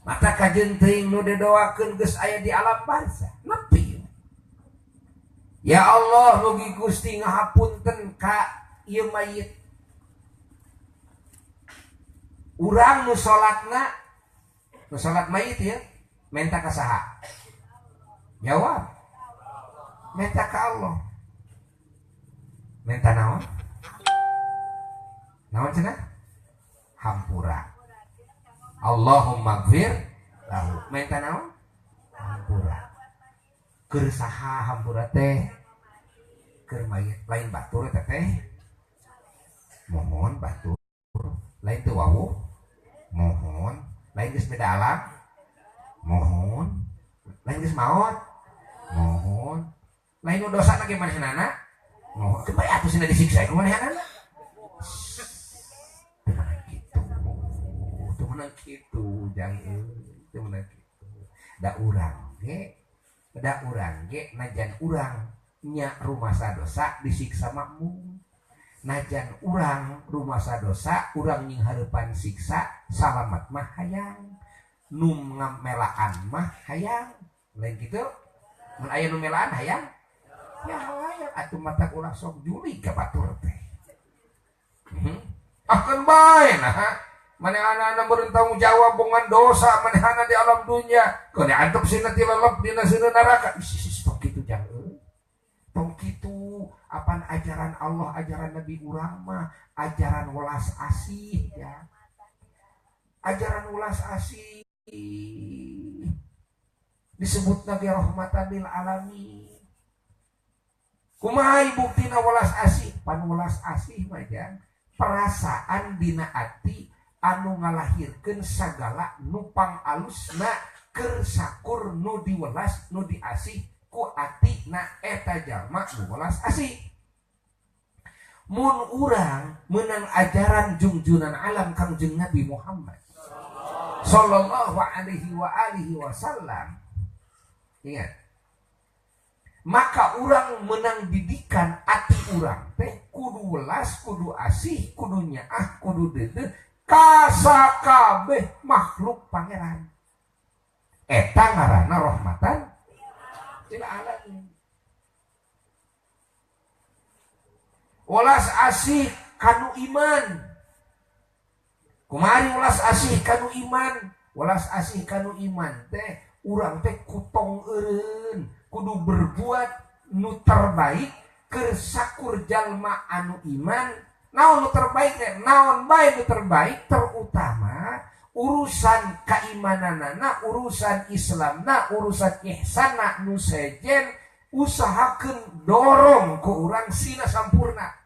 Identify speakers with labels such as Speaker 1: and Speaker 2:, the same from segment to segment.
Speaker 1: Mata kajeun teuing nu didoakeun geus aya di alam barzah. Nepi. Ya Allah mugi Gusti ngahapunten ka ieu mayit. Urang nu salatna, nu salat mayit ya, menta ka saha? Jawab. Menta ka Allah. Menta naon? Naon cenah? Hampura. Allahumma gfir lahu. Menta naon? Hampura. Keur saha hampura teh? Keur mayit lain batur teh teh. Mohon batur. Lain teu wawuh. Mohon. Lain geus beda alam. Mohon. Lain geus maot. Mohon. Lain nu dosana ge manehnana. Mohon. Keun bae atuh sina disiksa ku manehnana. Teu meunang kitu. Teu meunang kitu jang euy. Teu meunang kitu. Da urang ge, da urang ge najan urang nya rumasa dosa disiksa makmum. Najan urang rumasa dosa urang nying hareupan siksa salamat mah hayang. Nu ngamelaan mah hayang. Lain kitu? Mun aya nu melaan hayang? Ya hayang atuh mata ulah sok juli ka batur teh. Akan bae nah. Manehana bertanggung jawab bongan dosa manehana di alam dunia. Keun antep sina ti lelep dina seuneu neraka. Ih, tong kitu jang euy. Tong kitu apan ajaran Allah, ajaran Nabi urang mah ajaran welas asih ya. Ajaran welas asih disebut lagi rahmatan lil alamin. Kumaha buktina welas asih? Pan welas asih mah jang perasaan dina ati anu ngalahirkeun sagala nu pangalusna keur sakur nu diwelas nu diasih ku atina eta jalma nu welas asih. Mun urang meunang ajaran jungjunan alam Kangjeng Nabi Muhammad sallallahu alaihi wa alihi wasallam, ingat, maka urang menang didikan ati urang teh kudu welas, kudu asih, kudu nyaah, kudu deudeuh kasakabeh makhluk pangeran. Eta ngaranna rahmatan lil alamin. Welas asih kanu iman. Kumari welas asih kanu iman? Welas asih kanu iman teh urang teh kutong eureun, kudu berbuat nu terbaik keur sakur jalma anu iman. Naon nu terbaik teh? Naon bae nu terbaik terutama urusan keimananana, urusan Islamna, urusan ihsanna nu sejen usahakeun dorong ku urang sina sampurna.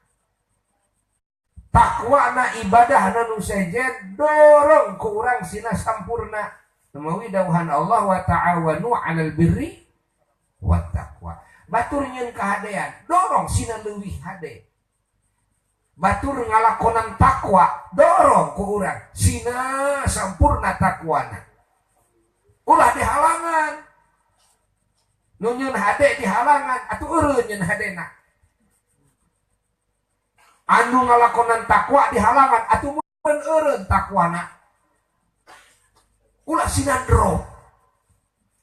Speaker 1: Takwana ibadahna nu sejen dorong ku urang sina sampurna. Mawi dawuhan Allah wa ta'awanu 'alal birri wat taqwa. Batur nyeun kahadean, dorong sina leuwih hade. Batur ngalakonan takwa, dorong ku urang sina sampurna takwana. Ulah dihalangan. Nu nyeun hade dihalangan atuh eureun nyeun hadena. Anu ngalakonan takwa dihalangan atuh mun eureun takwana. Ulah sina drop,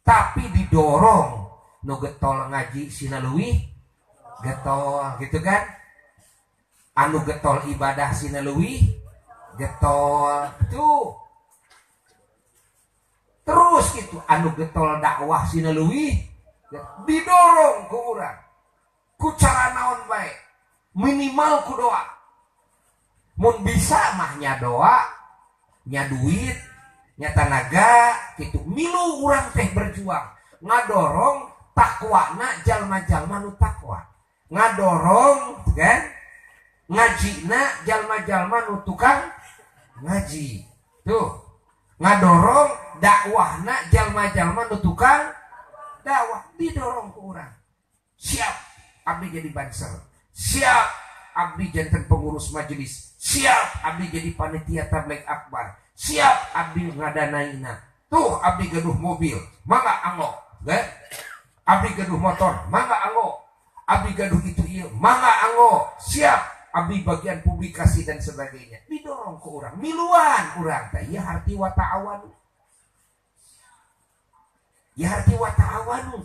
Speaker 1: tapi didorong. Nu getol ngaji sina leuwih getol gitu kan. Anu getol ibadah sina leuwih getol tuh. Terus gitu anu getol dakwah sina leuwih didorong ku urang. Ku cara naon bae, minimal ku doa. Mun bisa mah nya doa, nya duit, nya tanaga gitu. Milu urang teh berjuang ngadorong takwana jalma-jalma nu takwa, ngadorong kan ngajina jalma-jalma nu tukang ngaji tuh, ngadorong dakwahna jalma-jalma nu tukang dakwah, didorong ku urang. Siap abdi jadi banser, siap abdi janten pengurus majelis, siap abdi jadi panitia tabligh akbar, siap abdi ngadanaina. Tuh abdi gaduh mobil, mangga anggo, ge? Abdi gaduh motor, mangga anggo. Abdi gaduh itu ieu, mangga anggo. Siap abdi bagian publikasi dan sebagainya. Didorong ke urang, miluan urang teh ieu harti wa ta'awanu. Ya harti wa ta'awanu.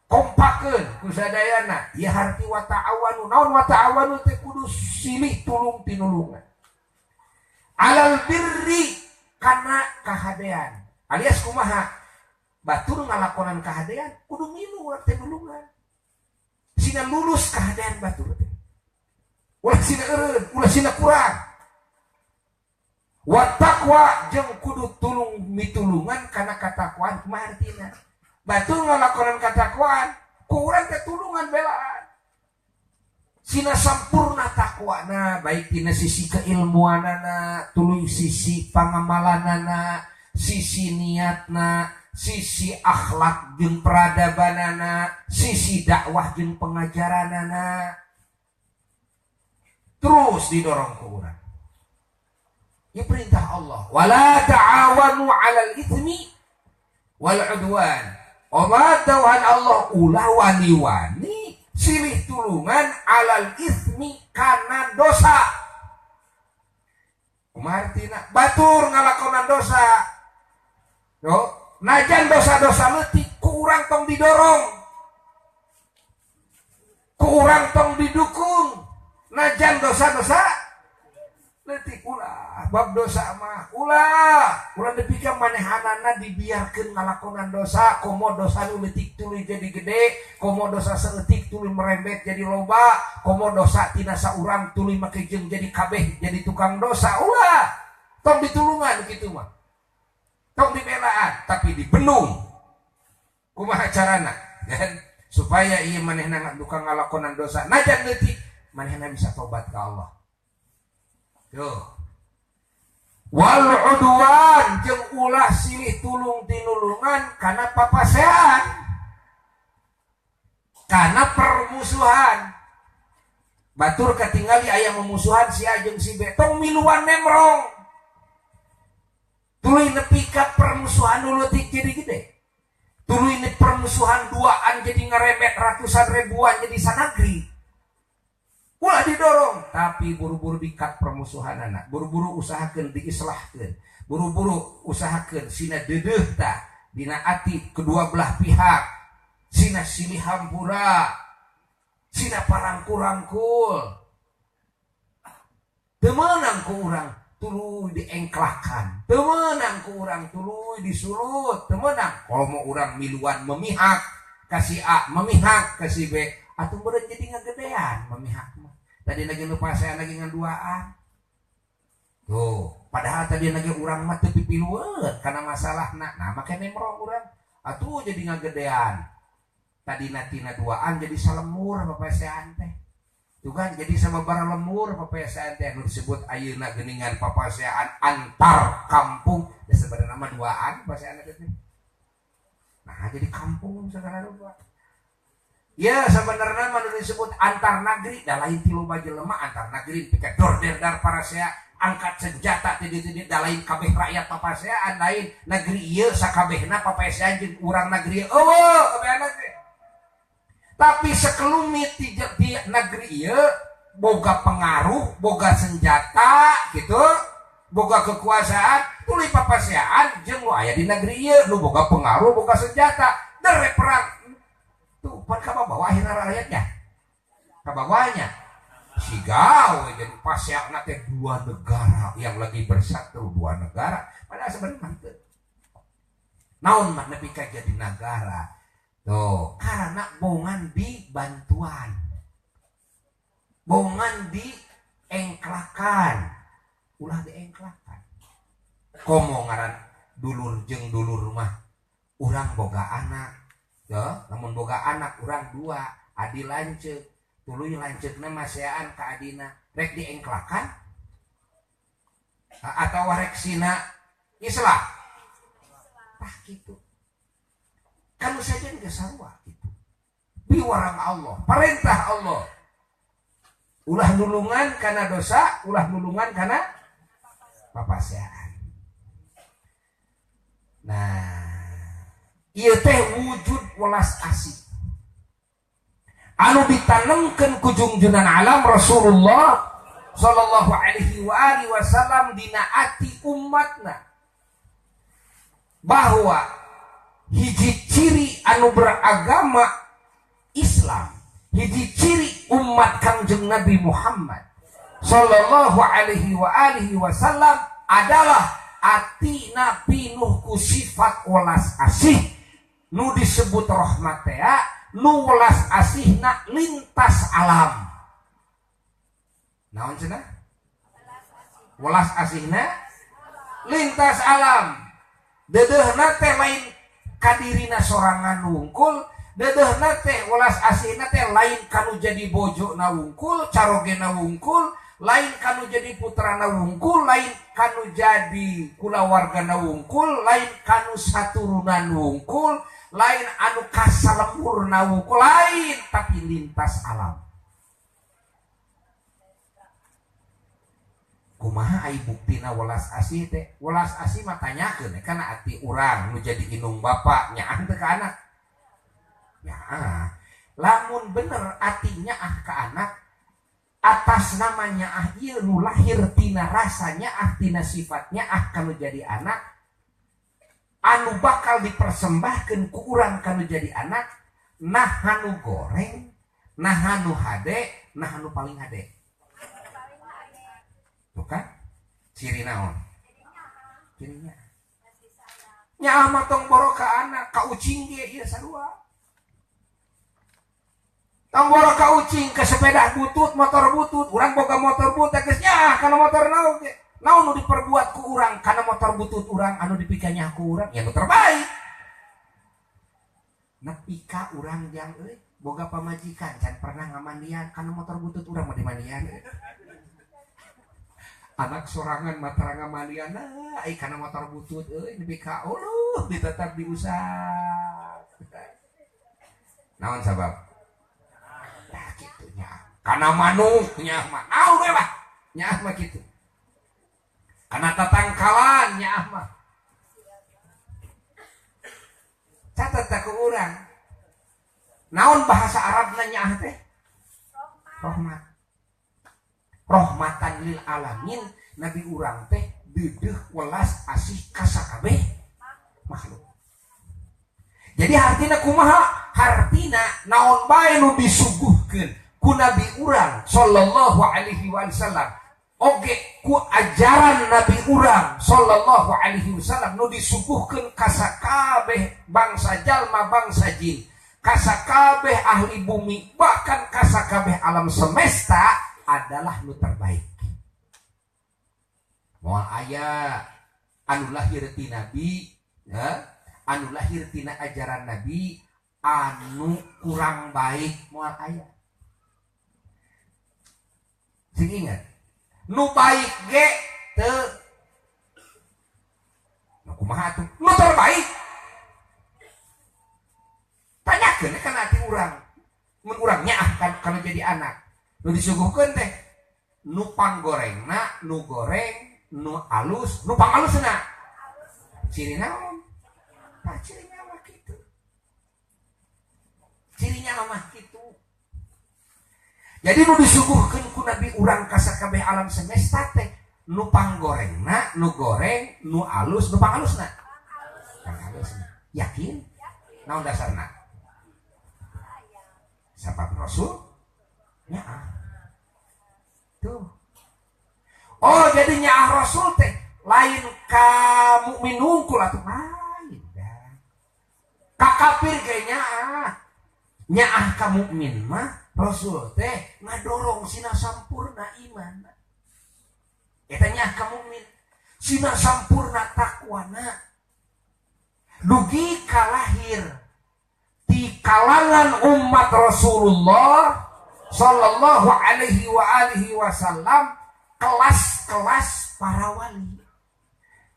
Speaker 1: Kompakeun ku sadayana. Ya harti wa ta'awanu. Naon wa ta'awanu teh kudu silih tulung tinulungan. Alal birri kana kahadean. Alias kumaha? Batur ngalakonan kahadean kudu milu urang teh nulungan. Sina lulus kahadean batur teh. Ulah sina eureun, ulah sina kurang. Wa taqwa jeung kudu tulung mitulungan kana katakwaan kumaha artina? Batur ngalakonan katakwaan, ku urang teh tulungan belaan. Sina sampurna takwana, baik tina sisi keilmuanana, tuluy sisi pangamalanana, sisi niatna, sisi akhlak jeung peradabanana, sisi dakwah jeung pengajaranana. Terus didorong ku urang. Ya perintah Allah, wala ta'awanu 'alal itsmi wal 'udwan. Omat dawuhan Allah ulah wani-wani silih tulungan alal ismi kana dosa. Kumaha artina? Batur ngalakonan dosa. Yo, najan dosa-dosa leutik ku urang tong didorong. Ku urang tong didukung. Najan dosa-dosa leutik ulah, bab dosa mah ulah, ulah nepi ka manehanana dibiarkeun ngalakonan dosa, komo dosa nu leutik tuluy jadi gede, komo dosa saeutik tuluy merembet jadi loba, komo dosa tina saurang tuluy make jeung jadi kabeh jadi tukang dosa, ulah. Tong ditulungan kitu mah. Tong dibelaan tapi dibendung. Kumaha carana? Kan supaya ieu manehna tukang ngalakonan dosa, najan leutik manehna bisa tobat ka Allah. Tuh. Wal udwan jeung ulah silih tulung tinulungan kana papasean, kana permusuhan. Batur katingali aya memusuhan si A jeung si B, tong miluan nemrong. Tuluy nepi ka permusuhan nu leutik jadi gede. Tuluy ne permusuhan duaan jadi ngeremet ratusan ribuan jadi sanagri. Ulah didorong, tapi buru-buru dikat permusuhan anak, buru-buru usahakeun diislahkeun, buru-buru usahakeun sina deudeuh tah dina ati kedua belah pihak, sina silih hampura, sina parangkul-rangkul. Teu meunang ku urang tuluy diengklakan, teu meunang ku urang tuluy disulut, teu meunang. Kalau mau urang miluan memihak ka si A, memihak ka si B, atuh meureun jadi ngagedean memihak mah. Tadi lagi lupa saya lagi nganduaan. Tuh, padahal tadi lagi urang mah teu pipilueun kana masalahna. Nah, make nemrong urang. Atuh jadi ngagedean. Tadi tina duaan jadi salemur papasean teh. Tuh kan jadi sababaraha lemur papasean teh anu disebut ayeuna geuningan papasean antar kampung. Da sebenarnya mah duaan papasean teh. Nah, jadi kampung segala rupa. Ya sebenarnya mah disebut antar negeri, da lain ti loba jelema antar negeri pika dor der dar parasea angkat senjata ti ditu da lain kabeh rakyat papaseaan lain negeri ieu sakabehna papaseaan jeung urang negeri eueuh kabehna teh. Tapi sekelumit di negeri ieu boga pengaruh, boga senjata gitu, boga kekuasaan, tuluy papaseaan jeung nu aya di negeri ieu nu boga pengaruh, boga senjata, dere perang. Tuh, pan ka bawah akhirna rakyatnya. Ka bawahnya. Si gawe jadi paseana teh dua negara yang lagi bersatu, dua negara. Padahal sebenarnya mah teu. Naon mah nepi ka jadi negara. Tuh, karena bongan di bantuan. Bongan diengklakan. Ulah diengklakan. Komo ngaran dulur jeung dulur mah urang boga anak. Ya, namun boga anak urang dua, adi lanceuk, tuluy lanceukna maseaan ka adina, rek diengklakan atau rek sina islah. Tah kitu. Kan saja geus sarua kitu. Piwarang Allah, perintah Allah. Ulah nulungan kana dosa, ulah nulungan kana papaseaan. Nah, ieu teh wujud welas asih anu ditanemkeun ku jungjunan alam Rasulullah sallallahu alaihi wa alihi wasallam dina ati umatna bahwa Hiji ciri anu beragama Islam, hiji ciri umat Kangjeng Nabi Muhammad sallallahu alaihi wa alihi wasallam adalah atina pinuh ku sifat welas asih nu disebut rahmat teh, nu welas asihna lintas alam. Naon cenah? Welas asihna lintas alam. Dedehna teh lain kadirina sorangan wungkul, dedehna teh welas asihna teh lain kanu jadi bojona wungkul, carogena wungkul, lain kanu jadi putrana wungkul, lain kanu jadi kulawargana wungkul, lain kanu saturunan wungkul, lain anu kasalemburna wungkul, lain, tapi lintas alam. Kumaha ai buktina welas asih teh? Welas asih mah tanyakeun kana ati urang nu jadi indung bapa nyaah teu ka anak. Nyaah. Lamun bener ati nyaah ka anak, atas nama nyaah ieu nu lahir tina rasa nyaah, tina sifat nyaah kanu jadi anak, anu bakal dipersembahkeun ku urang kanu jadi anak, nah anu goreng, nah anu hade, nah anu paling hade. Tuh kan? Ciri naon? Cirinya. Nyaah mah tong boro ka anak, ka ucing ge ieu sarua. Tong boro ka ucing, ke sepeda butut, motor butut, urang boga motor butut geus nyaah kana motor naon ge. Naon nu diperbuat ku urang kana motor butut urang anu dipikanya ku urang, ya nu terbaik. Nepi ka urang jang euy boga pamajikan can pernah ngamandian kana motor butut urang mah dimandian. Anak sorangan mah ngamandian ai kana motor butut euy nepi ka uluh ditetap diusap. Naon sabab? Tah kitu nya. Kana manuk nyaah mah. Naon we mah? Nyaah mah kitu. Kana tatangkalan nyaah mah. Catat ku urang. Naon bahasa Arabna nyaah teh? Rahmat. Rahmatan lil alamin, nabi urang teh deudeuh welas asih ka sakabeh makhluk. Jadi hartina kumaha? Hartina naon bae nu disuguhkeun ku nabi urang sallallahu alaihi wasallam, oge ku ajaran nabi urang sallallahu alaihi wasallam nu disuguhkeun ka sakabeh bangsa jalma, bangsa jin, ka sakabeh ahli bumi, bahkan ka sakabeh alam semesta adalah nu terbaik. Moal aya anu lahir ti nabi, ya, anu lahir tina ajaran nabi anu kurang baik, moal aya. Sing ingat, nu baik ge teu nu kumaha atuh? Nu terbaik. Tanyakeun kana ati urang. Mun urang nyaah kana jadi anak. Nu disuguhkeun teh nu panggorengna, nu goreng, nu alus, nu pangalusna. Ciri naon? Tah cirinya mah kitu. Cirinya mah kitu. Jadi nu disuguhkeun ku nabi urang ka sakabeh alam semesta teh nu panggorengna, nu goreng, nu alus, nu pangalusna. Pangalusna. Yakin? Naon dasarna? Sabab Rasul nyaah. Tuh. Oh, jadi nyaah Rasul teh lain ka mukmin hungkul atuh lain dah. Ka kafir ge nyaah. Nyaah ka mukmin mah Rasul teh ngadorong sina sampurna iman. Eta nyaah ka mukmin, sina sampurna takwana. Dugi ka lahir di kalangan umat Rasulullah sallallahu alaihi wa alihi wasallam, kelas-kelas para wali,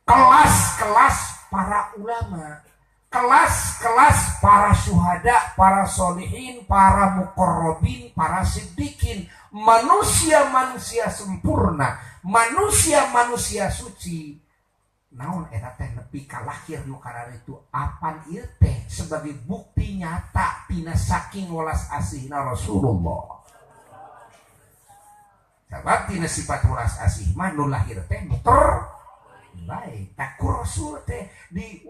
Speaker 1: kelas-kelas para ulama, kelas-kelas para syuhada, para solihin, para muqarrabin, para siddiqin, manusia-manusia sempurna, manusia-manusia suci. Naon eta teh nepi ka lahir nu kararitu apan ieu teh sebagai bukti nyata tina saking welas asihna Rasulullah. Sabab tina sifat welas asih mah nu lahir teh nu terbaik. Tak ku Rasul teh di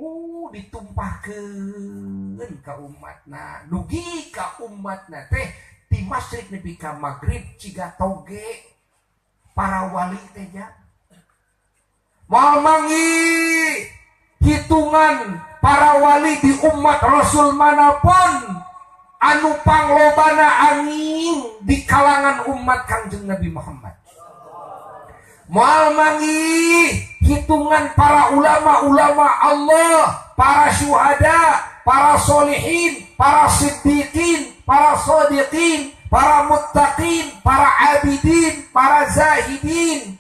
Speaker 1: Ditumpahkeun ka umatna dugi ka umatna teh di masyrik nepi ka magrib ciga toge para wali teh ja moal mangi hitungan para wali di umat Rasul manapun anu panglobana angin di kalangan umat Kangjeng Nabi Muhammad. Moal mangi hitungan para ulama-ulama Allah, para syuhada, para solihin, para siddiqin, para sadiqin, para muttaqin, para abidin, para zahidin,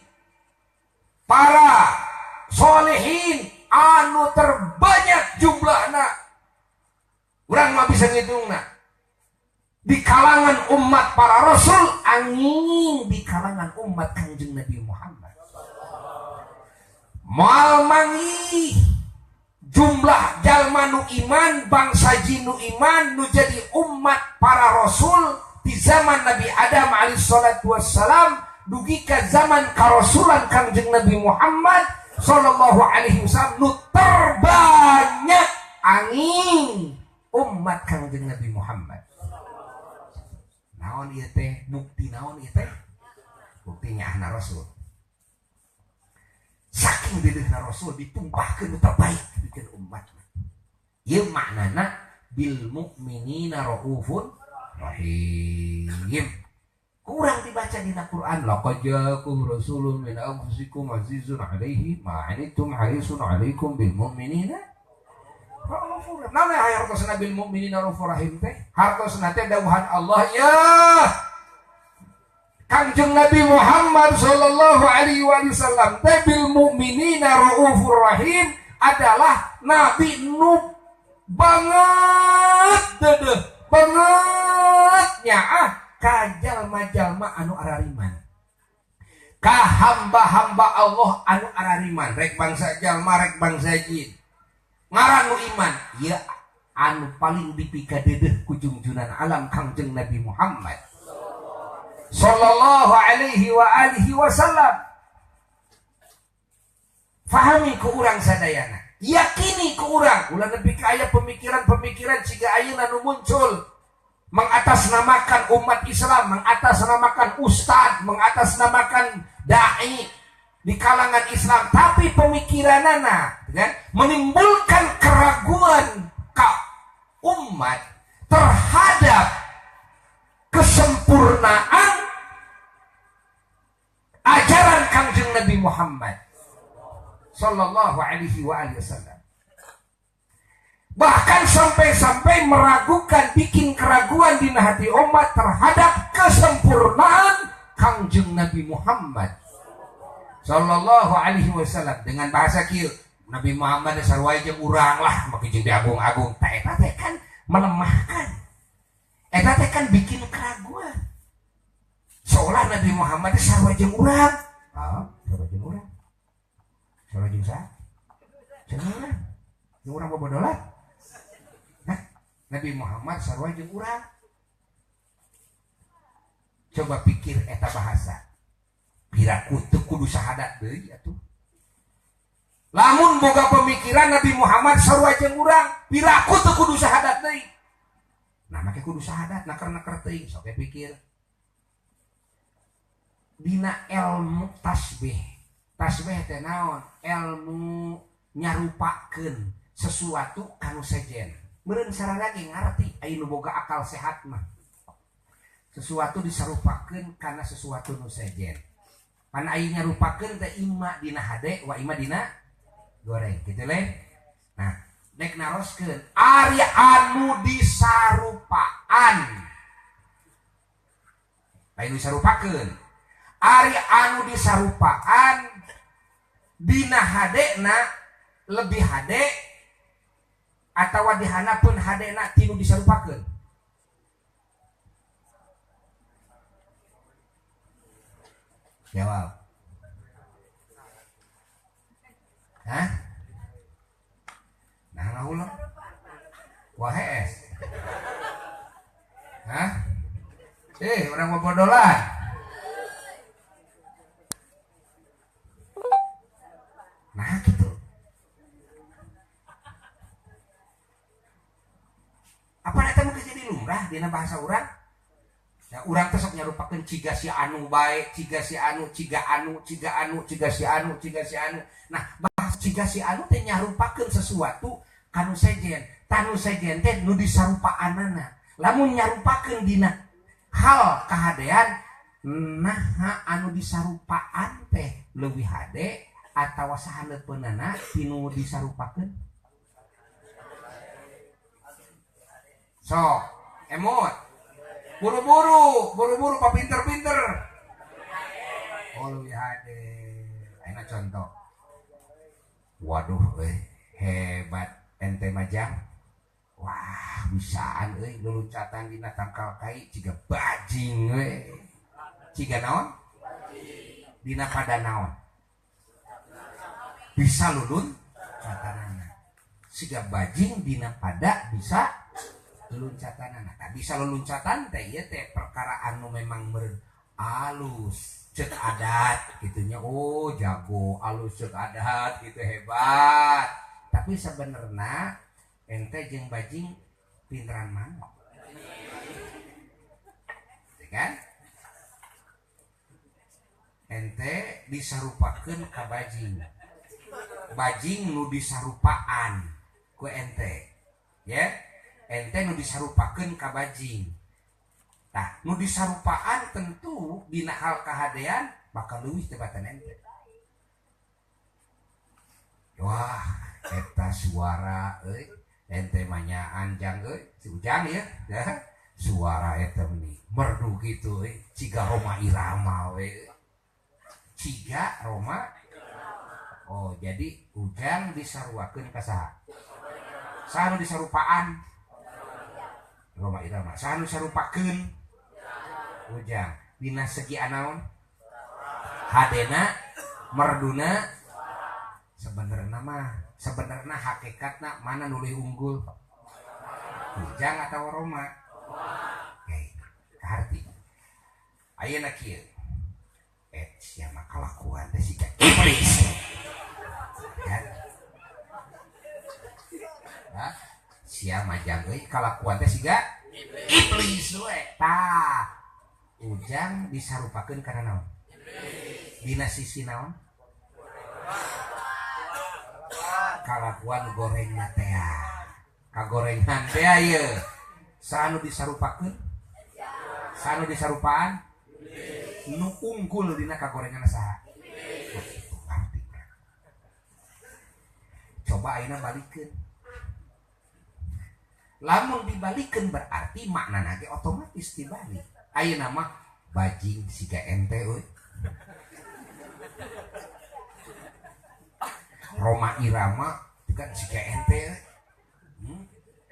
Speaker 1: para solehin anu terbanyak jumlahna. Urang mah bisa ngitungna. Di kalangan umat para rasul angin di kalangan umat Kangjeng Nabi Muhammad. Moal mangi jumlah jalma nu iman, bangsa jin nu iman nu jadi umat para rasul di zaman Nabi Adam alaihi salatu wassalam dugi ka zaman karasulan Kangjeng Nabi Muhammad sallallahu alaihi wasallam nu terbanyak angin umat Kangjeng Nabi Muhammad. Naon ieu teh? Bukti naon ieu teh? Bukti nyaahna Rasul. Saking dedehna Rasul ditumpahkeun nu terbaik pikeun umat. Ieu maknana bil mukminina raufun rahim. Kurang dibaca dina Quran laqad ja'akum rasulun min anfusikum azizun 'alaihi ma 'anittum harisun 'alaikum bil mu'minina raufur. Naon hartosna bil mu'minina raufur rahim teh? Hartosna teh dawuhan Allah ya Kangjeng Nabi Muhammad sallallahu alaihi wasallam teh bil mu'minina raufur rahim adalah nabi nu banget dedeh banget nyaah ka jalma-jalma anu arariman, ka hamba-hamba Allah anu arariman, rek bangsa jalma rek bangsa jin ngaran nu iman ya anu paling dipikadedeh ku jungjunan alam Kangjeng Nabi Muhammad sallallahu alaihi wa alihi wasallam. Fahami ku urang sadayana, yakini ku urang ulah nepi ka aya pemikiran-pemikiran siga ayeuna nu muncul mengatasnamakan umat Islam, mengatasnamakan ustad, mengatasnamakan dai di kalangan Islam, tapi pemikiranana kan menimbulkan keraguan ka umat terhadap kesempurnaan ajaran Kangjeng Nabi Muhammad sallallahu alaihi wa alihi wasallam. Bahkan sampai-sampai meragukan, bikin keraguan di hati umat terhadap kesempurnaan Kangjeng Nabi Muhammad sallallahu alaihi wasallam. Dengan bahasa kieu, Nabi Muhammad sarua jeung urang lah, make jeung diagung-agung. Tah eta teh kan melemahkan. Eta teh kan bikin keraguan. Seolah Nabi Muhammad sarua jeung urang. Ah, sarua jeung urang. Sarua jeung saha? Jeung urang. Jeung urang bobodolan. Hah? Nabi Muhammad sarua jeung urang. Coba pikir eta bahasa. Piraku teu kudu syahadat deui atuh. Lamun boga pemikiran Nabi Muhammad sarua jeung urang, piraku teu kudu syahadat deui. Nah, make kudu syahadat naker-naker teuing sok pikir. Dina ilmu tasbih. Tasbih teh naon? Ilmu nyarupakeun sesuatu kanu sejen. Meureun sarana ge ngarti aya nu boga akal sehat mah. Sesuatu disarupakeun kana sesuatu nu sejen. Pan aya nyarupakeun teh ima dina hade wa ima dina goreng kitu le. Nah, nek naroskeun ari anu disarupaan. Lain disarupakeun. Ari anu disarupaan dina hadena lebih hade atawa dihanapeun hadena tinu disarupakeun. Jawab. Hah? Nah, ngahuleng. Wah hees. Hah? Orang bobodolan. Nah, gitu. lumrah dina bahasa urang. Ya, urang teh sok nyarupakeun ciga si anu bae, ciga si anu, ciga anu, ciga anu, ciga si anu, ciga si anu. Nah, bahasa ciga si anu teh nyarupakeun sesuatu kanu sejen. Tanu sejen teh nu disarupaanana. Lamun nyarupakeun dina hal kahadean, nah anu disarupaan teh leuwih hade atawa sahaneupeunana tinu disarupakeun. Sok, emot. Buru-buru, buru-buru pak pinter-pinter. Oh leuwih hade. Ayeuna contoh. Waduh euy, hebat ente majang. Wah, bisaan euy luluncatan dina tangkal kai ciga bajing we. Ciga naon? Dina pada naon? Bisa lulun catanana. Siga bajing dina pada bisa luluncatanana. Tah bisa luluncatan teh ieu teh perkara anu memang meureun alus ceuk adat gitunya. Oh, jago alus ceuk adat gitu hebat. Tapi sebenarnya ente jeung bajing pinteran mana? Ya kan? Ente disarupakeun ka bajing. Bajing nu disarupaan ku ente. Ya. Ente nu disarupakeun ka bajing. Tah, nu disarupaan tentu dina hal kahadean bakal leuwih tebatan ente. Wah, eta suara euy, ente mah nyaan jang euy, si Ujang ya, ya. Suara eta meni merdu kitu euy, ciga Rhoma Irama we. Ciga Rhoma. Oh, jadi Ujang disaruakeun ka saha? Saha nu disarupaan? Rhoma Irama. Saha nu disarupakeun? Ujang. Dina segi anaon? Hadena, merduna. Sebenarna mah, sebenarna hakikatna mana nu leuwih unggul? Ujang atau Rhoma? Oke, kaharti. Ayeuna kieu. Sia mah kalakuan teh siga iblis. Kan? Hah? Sia mah jang euy kalakuan teh siga iblis we. Tah, Ujang disarupakeun kana naon? Dina sisi naon? Kalakuan gorengna teh. Kagorengan teh ieu. Saha nu disarupakeun? Saha nu disarupaan? Nu unggul dina kagorengan saha? Coba ayeuna balikeun. Lamun dibalikeun berarti maknana ge otomatis dibalik. Ayeuna mah bajing siga ente euy. Rhoma Irama juga siga ente euy.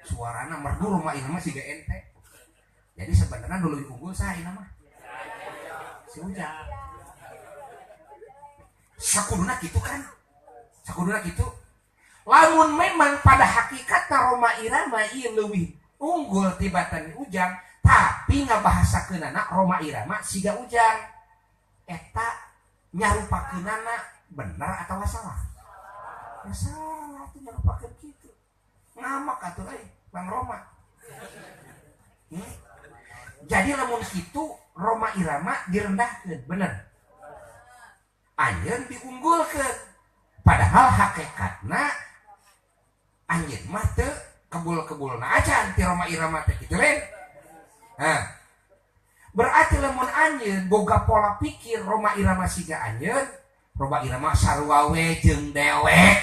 Speaker 1: Suarana merdu Rhoma Irama siga ente. Jadi sebenarnya nu leuwih unggul saha ayeuna mah? Si Ujang. Sakuduna kitu kan? Sakuduna kitu. Lamun memang pada hakikatna Rhoma Irama ieu leuwih unggul tibatan Ujang, tapi ngabahasakeunana Rhoma Irama siga Ujang. Eta nyarupakeunana bener atawa salah? Ya salah tuh nyarupakeun kitu. Ngamak atuh euy, Bang Rhoma. Jadi lamun kitu Rhoma Irama direndahkeun, bener. Anjeun diunggulkeun. Padahal hakikatna anjeun mah teu kebul-kebulna acan ti Rhoma Irama teh kitu lain. Nah, berarti lamun anjeun boga pola pikir Rhoma Irama siga anjeun, Rhoma Irama sarua we jeung dewek.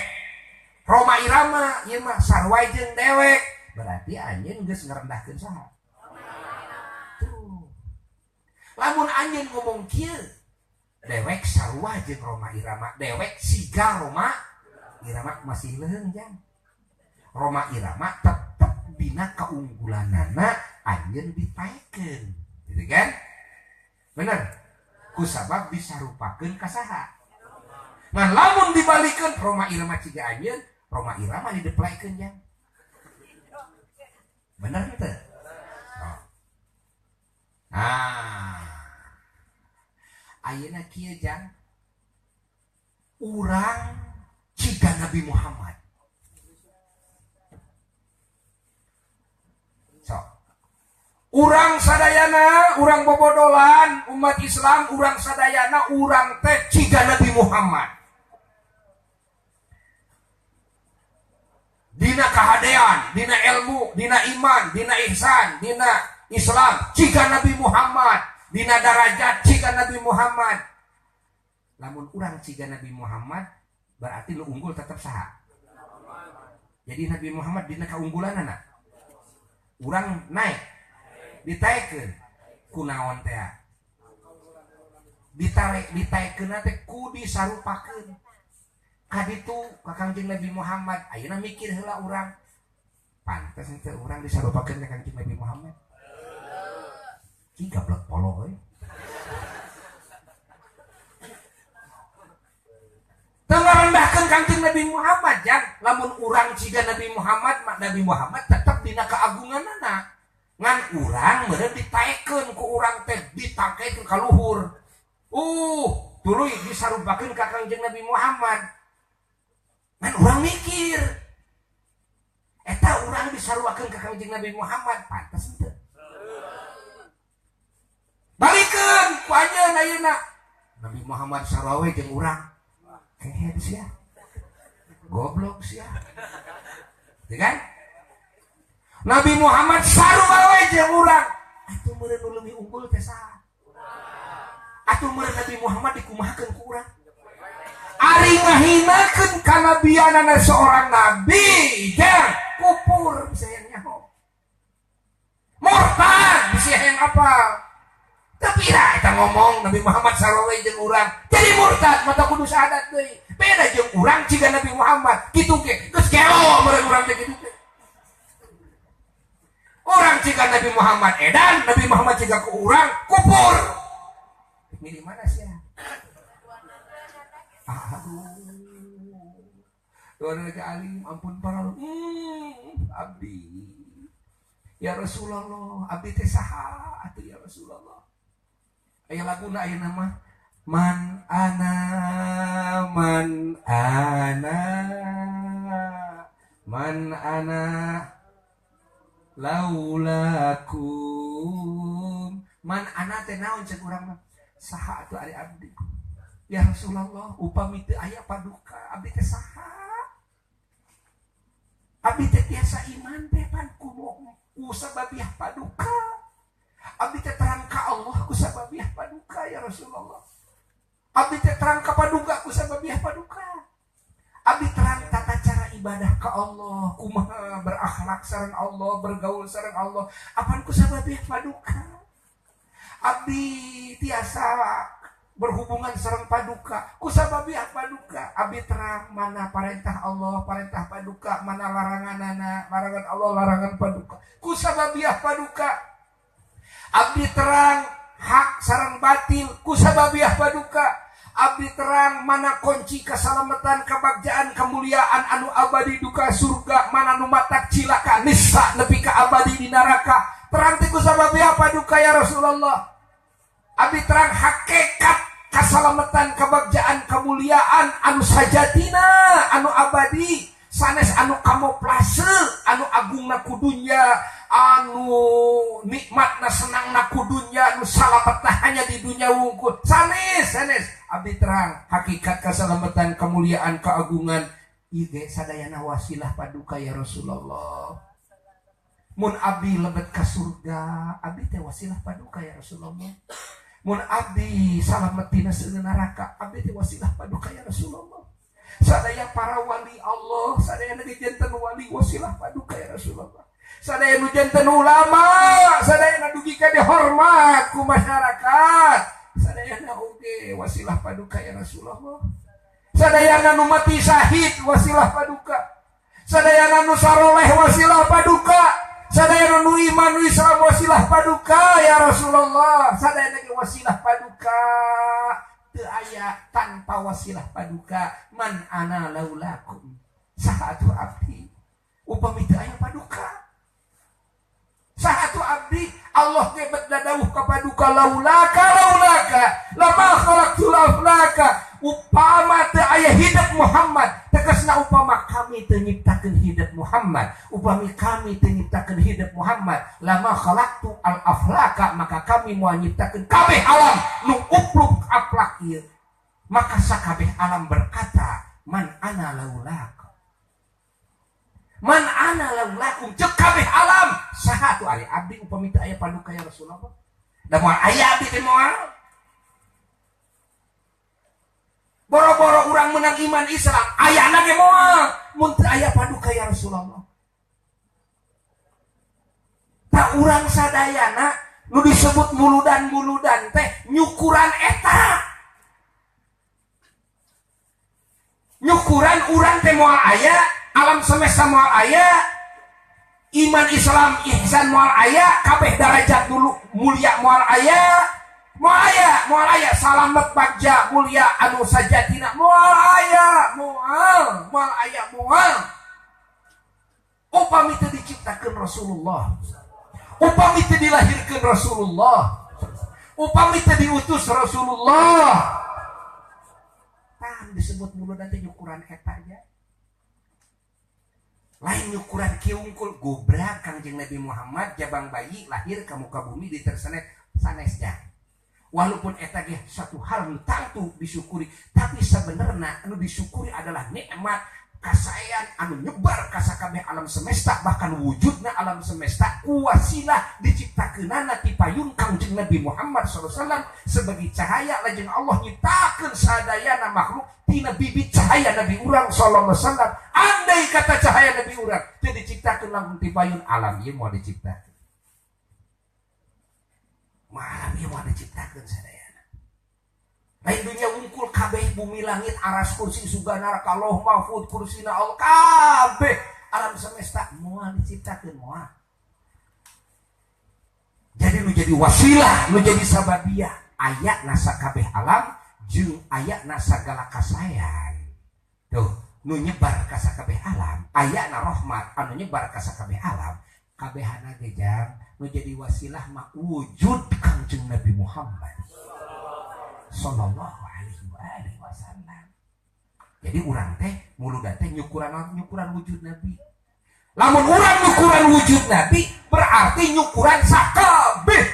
Speaker 1: Rhoma Irama ieu mah sarua jeung dewek. Berarti anjeun geus ngarendahkeun saha? Tuh. Lamun anjeun ngomong kieu, dewek sarua jeung Rhoma Irama, dewek siga Rhoma Irama masih leuheung jang. Rhoma Irama tetep dina keunggulanana anjeun dipaekeun, gitu kan? Bener. Kusabab disarupakeun ka saha? Nah, lamun dibalikeun Rhoma Irama ciga anjeun, Rhoma Irama dideplekeun jang. Bener teu? Oh. Nah, ayeuna kieu jang, urang ciga Nabi Muhammad. Sok. Urang sadayana, urang bobodolan, umat Islam, urang sadayana, urang teh ciga Nabi Muhammad. Dina kahadean, dina ilmu, dina iman, dina ihsan, dina Islam, ciga Nabi Muhammad, dina darajat ciga Nabi Muhammad. Lamun urang ciga Nabi Muhammad, berarti lu unggul tetap saha. Jadi Nabi Muhammad dina kaunggulanana. Urang naik. Ditaekeun kunaon teh ditarik ditaekeun teh ku disarupakeun ka ditu ka Kangjeng Nabi Muhammad. Ayeuna mikir heula urang pantes teh urang disarupakeun ka Kangjeng Nabi Muhammad cing gablek polo euy. Teu ngarendahkeun Kangjeng Nabi Muhammad jang lamun urang ciga Nabi Muhammad mah Nabi Muhammad tetep dina keagunganana. Ngan urang meureun ditaekeun ku urang teh ditangkekeun ka luhur. Tuluy disarupakeun ka Kangjeng Nabi Muhammad. Ngan urang mikir eta urang disarupakeun ka Kangjeng Nabi Muhammad pantes henteu. Balikeun ku anjeun ayeuna. Nabi Muhammad sarua we jeung urang. Kehed sia. Goblok sia. Teu kan? Nabi Muhammad sarua we jeung urang. Atuh meureun nu leuwih unggul teh saha? Atuh meureun Nabi Muhammad dikumahakeun ku urang? Ari ngahinakeun kanabianana seorang nabi jeung kupur bisa yang nyaho. Murtad bisa yang apal. Tapi lah eta ngomong Nabi Muhammad sarua we jeung urang. Jadi murtad mata kudu syahadat deui. Beda jeung urang ciga Nabi Muhammad. Kitu ge geus gelo meureun urang teh kitu ge. Orang jika Nabi Muhammad edan, Nabi Muhammad jika ke urang kupur. Milih mana sih ya? Aduh, doa alim, ampun para abdi. Ya Rasulullah, abdi teh saha atuh ya Rasulullah. Aya laguna aya nama Man ana, man ana, man ana. Laulakum man ana teh naon cek urang mah saha atuh ari abdi ya Rasulullah upami teu aya paduka abdi teh saha abdi teh tiasa iman teh pan ku sababiah paduka abdi teh terang ka Allah ku sababiah paduka ya Rasulullah abdi teh terang ka paduka ku sababiah paduka abdi terang tata cara ibadah ka Allah, kumaha berakhlak sareng Allah, bergaul sareng Allah, apan ku sababiah paduka. Abdi tiasa berhubungan sareng paduka, ku sababiah paduka. Abdi terang mana parentah Allah, parentah paduka, mana laranganana, larangan Allah, larangan paduka. Ku sababiah paduka. Abdi terang hak sareng batil, ku sababiah paduka. Abdi terang mana kunci keselamatan, kebagjaan, kemuliaan anu abadi duka surga, mana nu matak cilaka nisa nepi ka abadi di neraka. Terang teh ku sababiah paduka ya Rasulullah. Abdi terang hakikat keselamatan, kebagjaan, kemuliaan anu sajatina, anu abadi, sanes anu kamuflase, anu agungna ku dunya, anu nikmatna senangna ku dunya, anu salametna hanya di dunya wungkul. Sanes, sanes. Abdi terang hakikat keselamatan, kemuliaan, keagungan ieu ge sadayana wasilah paduka ya Rasulullah. Mun abdi lebet ka surga, abdi teh wasilah paduka ya Rasulullah. Mun abdi salamet tina seuneu neraka, abdi teh wasilah paduka ya Rasulullah. Sadaya para wali Allah, sadaya nu janten wali wasilah paduka ya Rasulullah. Sadaya nu janten ulama, sadaya nu dugi ka dihormat ku masyarakat. Sadayana oge wasilah paduka ya Rasulullah. Sadayana nu mati syahid wasilah paduka. Sadayana nu saroleh wasilah paduka. Sadayana nu iman nu Islam wasilah paduka ya Rasulullah. Sadayana ge wasilah paduka. Teu aya tanpa wasilah paduka. Man ana laulakum. Saha atuh abdi upami teu aya paduka. Saha atuh abdi Allah ge bet dadawuh ka paduka laulaka laulaka lama khalaqtul aflaka Upama teu aya hidup Muhammad, tegasna upama kami teu nyiptakeun hidup Muhammad, upami kami teu nyiptakeun hidup Muhammad, lama khalaqtu al aflaka, maka kami moal nyiptakeun kabeh alam nu upluk aflak ieu. Maka sakabeh alam berkata, man ana laulaka. Man ana laulakum, ceuk kabeh alam saha tuh ari abdi upami teu aya paduka ya Rasulullah. Da moal aya abdi teh moal. Boro-boro urang menang iman Islam, ayana ge moal mun teu aya paduka ya Rasulullah. Tak urang sadayana nu disebut muludan-muludan teh nyukuran eta. Nyukuran urang teh moal aya, alam semesta moal aya, iman Islam ihsan moal aya, kabeh darajat dulu mulia moal aya. Moal aya salamet bagja mulia anu sajatina moal aya, moal moal aya moal. Upami teu diciptakeun Rasulullah, upami teu dilahirkeun Rasulullah, upami teu diutus Rasulullah. Tah disebut muludan teh nyukuran eta nya. Lain nyukuran kieu unggul gobrak Kangjeng Nabi Muhammad jabang bayi lahir ka muka bumi ditersenet sanesnya. Walaupun eta ge satu hal nu tangtu disyukuri, tapi sebenarnya anu disyukuri adalah nikmat kasaean anu nyebar ka sakabeh alam semesta, bahkan wujudna alam semesta kuwasilah diciptakeunana ti payun Kangjeng Nabi Muhammad sallallahu alaihi wasallam sebagai cahaya lajeng Allah nyiptakeun sadayana makhluk tina bibit cahaya Nabi urang sallallahu alaihi wasallam. Andai kata cahaya Nabi urang teu diciptakeun langsung ti payun, alam ieu moal diciptakeun. Malam ieu moal diciptakeun sadayana. Lain dunya wungkul kabeh bumi langit aras kursi surga neraka lauh mahfud kursina Allah kabeh alam semesta moal diciptakeun moal. Jadi nu jadi wasilah, nu jadi sababiah aya na sakabeh alam jeung aya na sagala kasayan. Tuh, nu nyebar ka sakabeh alam, aya na rahmat anu nyebar ka sakabeh alam. Kabehana ge jang nu jadi wasilah mah wujud Kangjeng Nabi Muhammad sallallahu alaihi wa alihi wasallam. Jadi urang teh muludan teh nyukuran nyukuran wujud Nabi. Lamun urang nyukuran wujud Nabi berarti nyukuran sakabeh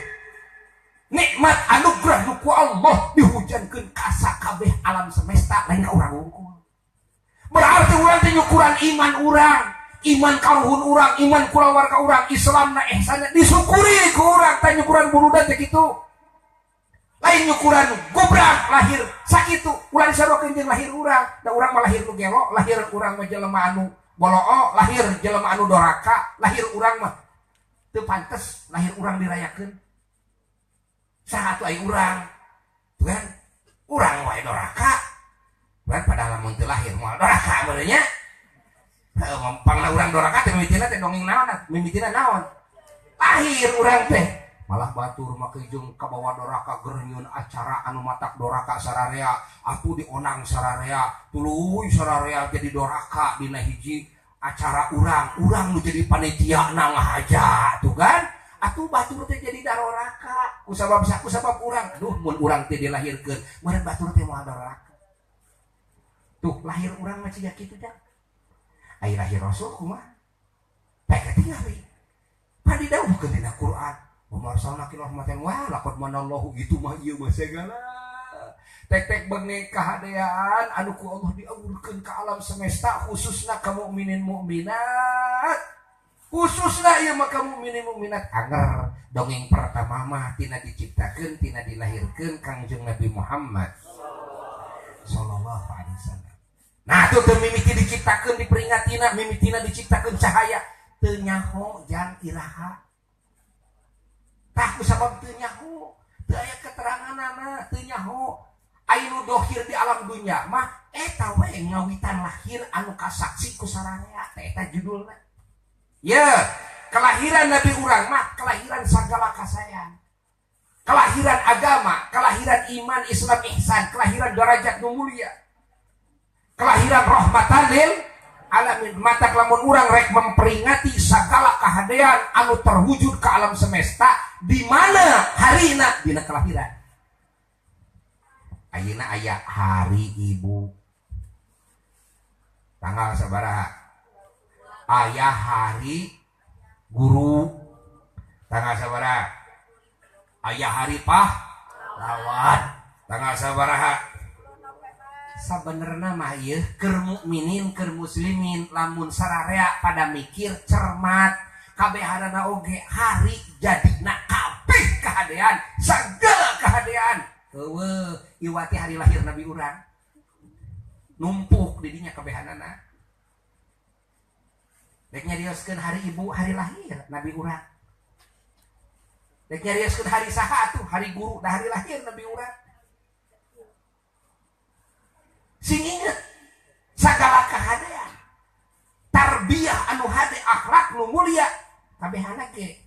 Speaker 1: nikmat anugerah nu ku Allah dihujankeun ka sakabeh alam semesta lain ka urang wungkul. Berarti urang teh nyukuran iman urang, iman karuhun urang, iman kulawarga urang, Islamna ihsanna disyukuri ku urang teh nyukuran muludan teh kitu. Lain nyukuran gobrak lahir sakitu, ulah disaruakeun jeung lahir urang, da urang mah lahir nu gelo, lahir urang mah jelema anu boloo, lahir jelema anu doraka, lahir urang mah teu pantes lahir urang dirayakeun. Saha atuh ai urang? Tuh kan urang wae doraka. Kan padahal lamun teu lahir moal doraka meureun nya. Pangna urang doraka teh mimitina teh dongeng naon, mimitina naon? Lahir urang teh malah batur make jeung kabawa doraka gernyun acara anu matak doraka sararea, atuh dionang sararea, tuluy sararea jadi doraka dina hiji acara urang, urang nu jadi panitia na ngahaja tuh kan? Atuh batur teh jadi daroraka kusabab sakusabab urang, aduh mun urang teh dilahirkeun meureun batur teh moal doraka. Tuh lahir urang mah ciga kitu dah. Ai lahir Rasul kumaha? Pek tingali. Pan didawuhkeun dina Quran. Wa ma arsalnaka illa rahmatan wa laqad manallahu itu mah ieu mah segala. Tek-tek bengi kahadean anu ku Allah diawurkeun ka alam semesta khususna ka mukminin mukminat. Khususna ieu mah ka mukminin mukminat anger dongeng pertama mah tina diciptakeun tina dilahirkeun Kangjeng Nabi Muhammad sallallahu alaihi wasallam. Nah tuh teu mimiti diciptakeun diperingatina mimitina diciptakeun cahaya teu nyaho jang iraha. Tah kusabab teu nyaho, teu aya keteranganana, teu nyaho. Aya nu dohir di alam dunya mah eta we ngawitan lahir anu kasaksi ku sararea teh eta judulna. Ye, kelahiran Nabi urang mah kelahiran sagala kasayan. Kelahiran agama, kelahiran iman, Islam, ihsan, kelahiran derajat nu mulia. Kelahiran rahmatan lil alamin. Mata lamun urang rek memperingati segala kahadean anu terwujud ke alam semesta di mana harina dina kelahiran. Ayeuna aya hari ibu tanggal sabaraha, aya hari guru tanggal sabaraha, aya hari pahlawan tanggal sabaraha. Sabenerna mah ieu keur mukminin keur muslimin lamun sararea pada mikir cermat kabehanana oge hari jadina kabeh kahadean sagala kahadean eueuh iwati hari lahir nabi urang numpuk didinya kabehanana. Rek nyarioskeun hari ibu hari lahir nabi urang, rek nyarioskeun hari saha atuh hari guru dah hari lahir nabi urang. Sing inget sagala kahadean tarbiyah anu hade akhlak nu mulia kabehana ge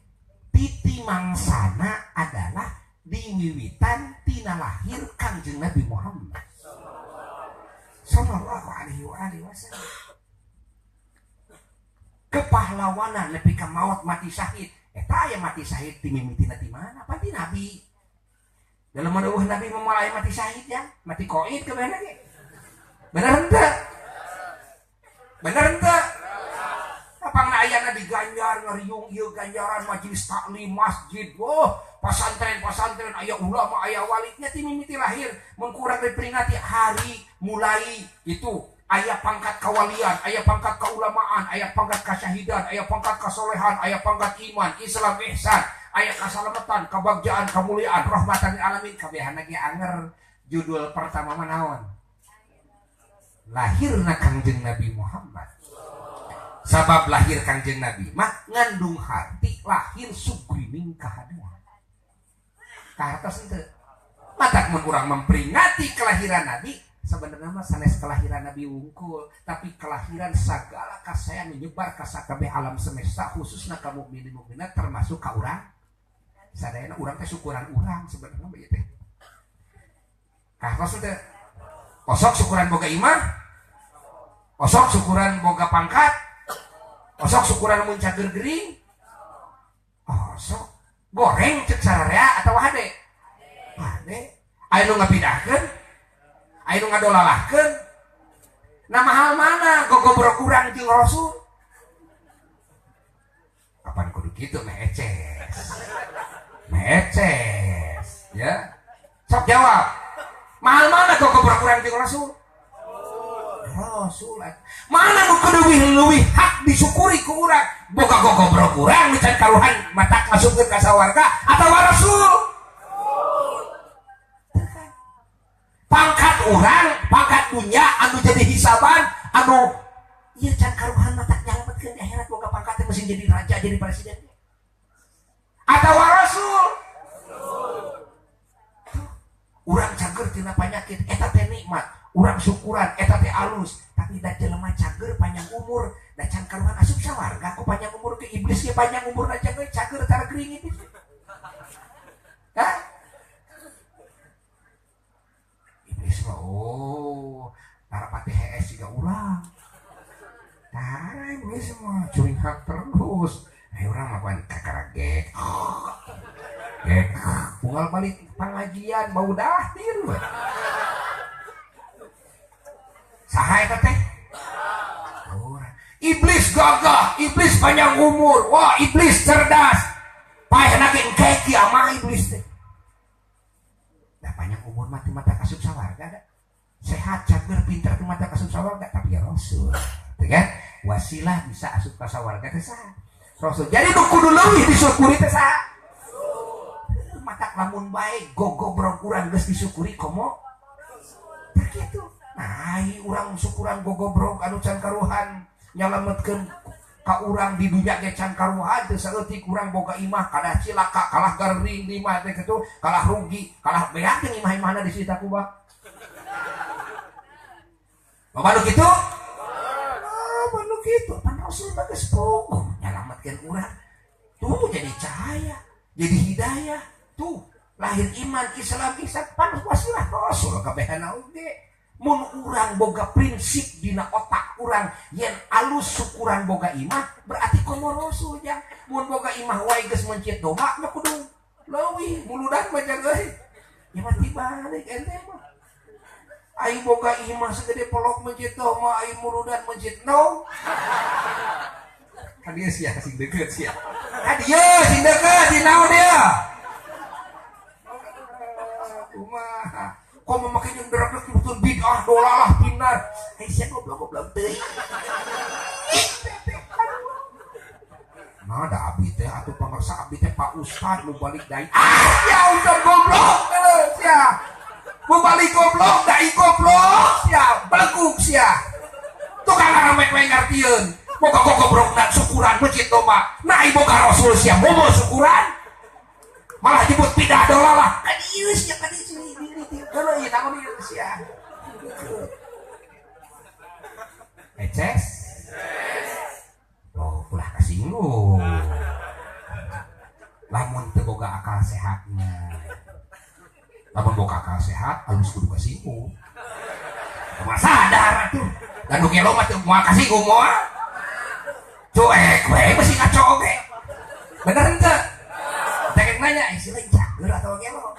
Speaker 1: titi mangsana adalah diwiwitan tina lahir Kangjeng Nabi Muhammad sallallahu alaihi wa alihi wasallam. Kepahlawanan nepi ka maot mati syahid eta aya mati syahid ti mimitina ti mana pan ti nabi. Dalam eueuh nabi moal aya mati syahid ya mati koid kabehana ge. Bener henteu? Bener henteu? Apangna ayana diganjar ngariung ieu ganjaran majelis taklim masjid, oh pasantren-pasantren aya ulama aya wali nya ti mimiti lahir mun kurang diperingati hari mulai itu aya pangkat kawalian, aya pangkat keulamaan, aya pangkat kasyahidan, aya pangkat kasolehan, aya pangkat iman, Islam, ihsan, aya kasalamatan, kebagjaan, kemuliaan, rahmatan lil alamin kabehana ge anger judul pertama mah naon? Lahirna Kangjeng Nabi Muhammad. Sabab lahir Kangjeng Nabi mah ngandung hati lahir sugrining kahadean. Kahartos henteu? Matak mun urang memperingati kelahiran Nabi, sebenarnya mah sanes kelahiran Nabi wungkul, tapi kelahiran sagala kasayan nyebar ka sakabeh alam semesta khususna ka mukminin mukminat termasuk ka urang. Sadayana urang teh syukuran urang sebenarnya mah ieu teh. Kahartos henteu? Osok syukuran boga imah, osok syukuran boga pangkat, osok syukuran mun cager gering, osok goreng cek sararea atawa hade? Hade. Aya nu ngapidahkeun, aya nu ngadolalahkeun. Nah mahal mana gogobrok urang jeung Rasul? Kapan kudu kitu meh eces. Meh eces, ya. Sok jawab. Mahal mana gogobrok urang jeung Rasul? Rasul. Mana nu leuwih hak disyukuri ku urang? Boga gogobrok urang nu can karuhan matak masukkeun ka sawarga atawa Rasul? Pangkat urang, pangkat dunya anu jadi hisaban anu ieu can karuhan matak nyalametkeun di akhirat boga pangkat teh mesti jadi raja, jadi presiden. Atawa Rasul? Urang cager tina panyakit eta teh nikmat, urang syukuran eta teh alus, tapi da jelema cager panjang umur, da can karuhan asup sawarga ku panjang umur ke iblis ge panjang umur da cager cager tara gering itu. Hah? Iblis mah oh, tara pati hees siga urang. Tara iblis mah curhat terus. Ayo urang mah pan kakara gek. Gek, unggal balik pengajian bau dahdir we. Saha eta teh? Urang. Iblis gagah, iblis panjang umur, wah iblis cerdas. Paehna ge engke kiamah iblis teh. Da panjang umur mah teu mata asup sawarga da. Sehat, cager, pinter teu mata asup sawarga, tapi ya Rasul. Teu kan? Wasilah bisa asup ka sawarga teh saha? Rasul. Jadi nu kudu leuwih disyukuri teh saha? Matak lamun bae gogobrok urang geus disyukuri komo tah kitu. Nah, urang syukuran gogobrok anu can karuhan nyalametkeun ka urang di dunya ge can karuhan teu saeutik urang boga imah kalah cilaka kalah gering di imah teh kitu kalah rugi kalah beak jeung imah-imahna di Sita Kubah. Loba nu kitu? Loba nu kitu pan Rasul mah geus puguh nyalametkeun urang. Tuh jadi cahaya, jadi hidayah. Tuh lahir iman Islam ihsan pan wasilah Rasul kabehana oge. Mun urang boga prinsip dina otak urang yen alus syukuran boga imah berarti komo Rasul jang. Mun boga imah wae geus mencit domba mah kudu leuwih muludan mah jang euy. Ya mah tibalik ente mah. Aing boga imah segede pelok masjid mah aing muludan masjid no. Ka dieu sia sing deukeut sia. Ka dieu sing deukeut di naon dia? Kumaha? Komo make jeung derak-derak betul bid'ah dolalah pinar. Hei sia goblok-goblok teuing. Nah, da abdi teh atuh pangersa abdi teh Pak Ustad nu balik dai. Ah, ya Ustad goblok heuh sia. Mu balik goblok dai goblok sia, beleguk sia. Tukang rame we ngartieun. Boga gogobrokna syukuran masjid domba. Nah, boga Rasul sia momo syukuran. Malah jebut bidah dolalah. Ka dieu sia ka dieu sini di heuh ieu tangon ieu sia. Eces. Oh, ulah kasinggung. Lamun teu boga akal sehatna. Lamun boga akal sehat, alus kudu kasinggung. Kumaha sadar atuh. Dan nu gelo mah teu moal kasinggung moal. Cuek we bisi ngaco oge. Bener henteu? Tekek nanya, si lain cager atau gelo?